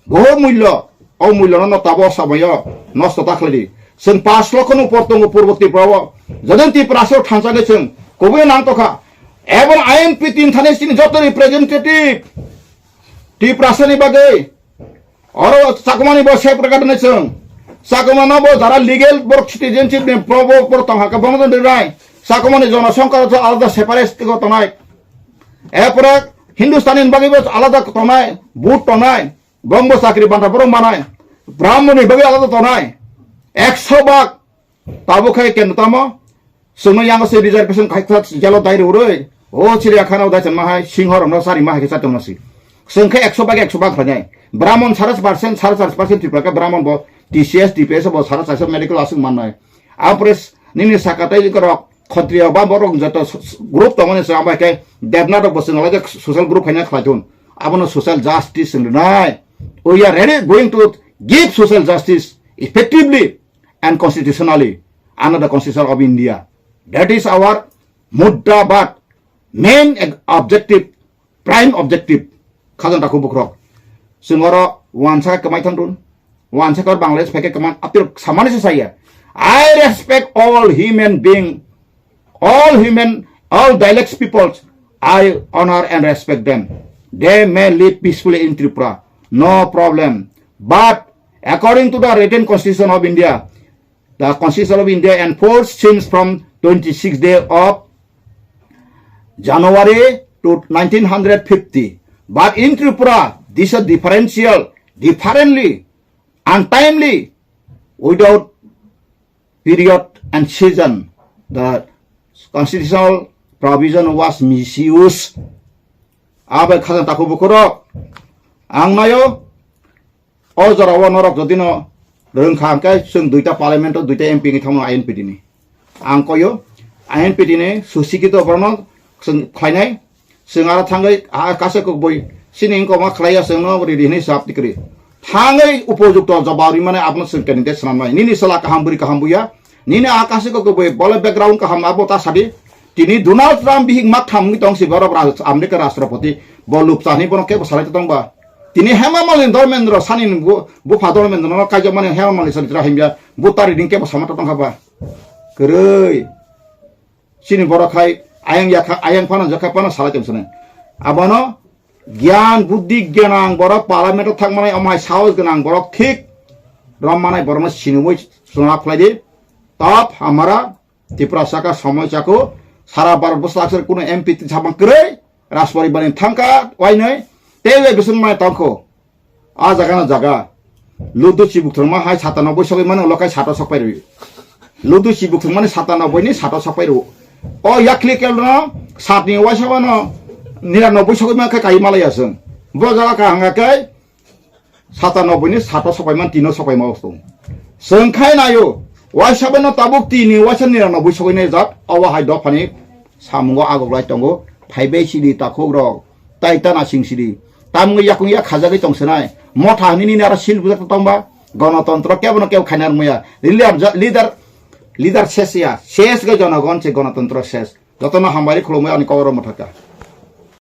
Boho mullo, o mullo no tabo sabayo nosto ta khlai di. Chwng pash lokho no por tongo Purbo Tripura o. Jodin Tiprasa o thansa khe chwng kubui nang tokha. Ebong I N P tin thani chini joto representative Tiprasa ni bagwi oro Chakmani bo sep rwgadi nai chwng. Chakomano bo jara legal borok citizenship ni pro-, bo-, borok tong hakhe bono tong rinai. Chakomani jonosongkha alada separate go tongnai. Epore Hindustani ni bagwi bo alada tongnai, vote tongnai. Bongbo chakri banta borok manai. Brahmoni bagwi alada tongnai. Ekso bak. Tabuk khe kendro tamo? Chwngno yango se reservation khai kha jalo dai rw rwi. O Chiriyakhana o dai chama hai, singho romno sari ma hai khe cha tongma si. Chwng khe ekso bak ekso bak khlainai. Brahmon sare percent, sare char percent Tripura khe Brahmon bo T C S, T P S bo sare char medical aswk mannai. Apres nini sakatai rok Khatriya ba borok joto s-, s-, group tongmani se ambai khe Devnath rok bo chwng alai social group khaina khlai thun. Abono social justice wng rwnai. We are ready going to give social justice effectively and constitutionally under the Constitution of India. That is our mudda, but main eg-, objective, prime objective, khajang takhu bukrok. Chwng oro wansa khe kwmai thang run, wansa khe Bangladesh phaikhe kwmai apir samani se saya. I respect all human being, all human, all dialects peoples. I honor and respect them. They may live peacefully in Tripura, no problem. But according to the written constitution of India, the Constitution of India enforced since from twenty-sixth day of January to nineteen hundred fifty. But in Tripura, this is differential, differently, untimely, without period and season. The constitutional provision was misused. Abai khajang takhu bukhurok, ang nayo, o jora o norok jodi no rwng kha hwnkhe chwng duita parliament o duita M P ni thangmano I N P T ni. Ang koyo I N P T ni susikito borno chwng khlainai. Chwng aro thangwi a kasa kok boi sini wngkoma khlaiya chwngno ridi hwnwi sap tikri. Thangwi upojukto jobab rimani abono chwng candidate swnamnai. Nini chwla kaham bwrwi kaham buya. Nini a kasa kok boi bole background kaham abo ta sadi. Tini Donald Trump bihik mak tham wngwi tong si borok ras-, America rashtrapati. Bo lupcha hwnwi bono kebo salai tong ba. Tini Hema Malini Dharmendra sani ni bu-, bupha Dharmendra no kaijakmani Hema Malini sani tra himya. Bu ta reading kebo sama tong kha ba. Kwrwi. Chini borok hai ayang yakha, ayang phano jakha phano salai tong sini. Abono gyan buddhi gyanang borok parliament o thangmanai, omo hai sahos gwnang borok thik rommanai borokno sinimwi chwngna khlai di. Top hamara Tiprasa ka somoi chako sara Bharat bosta aksar kuno M P ti sabang kwrwi Rajparibar ni thangka wainwi tei bai bising mai tongkho. A jaga no jaga. Ludu chibuk thwngma hai sata noboi sogwi mano, ulo kai sato sokpai rw. Ludu chibuk thwngmani sata noboi ni sato sokpai rw. O yakli kel no sat ni waisa mano nira noboi sogwi ma khe kai malaya chwng. Bo jaga ka hanga kai sata noboi ni sato sokpai man tino sokpai ma usung. Chwng khai nayo waisa mano tabuk tini waisa nira noboi sogwi nai jat obo hai dophani samungo agok lai tongo. Phaibai sidi takhuk rok tai tana sing sidi. Tamungwi yakung yak khajagwi tong sinai. Motha hwnwi nini aro sil bujak tongba. Gonotontro kebono kebo khaina rwngmaya. Leader, leader, leader ses ya. Ses khe jonogon se gonotontro ses. Jotono hambai khulumwi ani kokoro motha kha.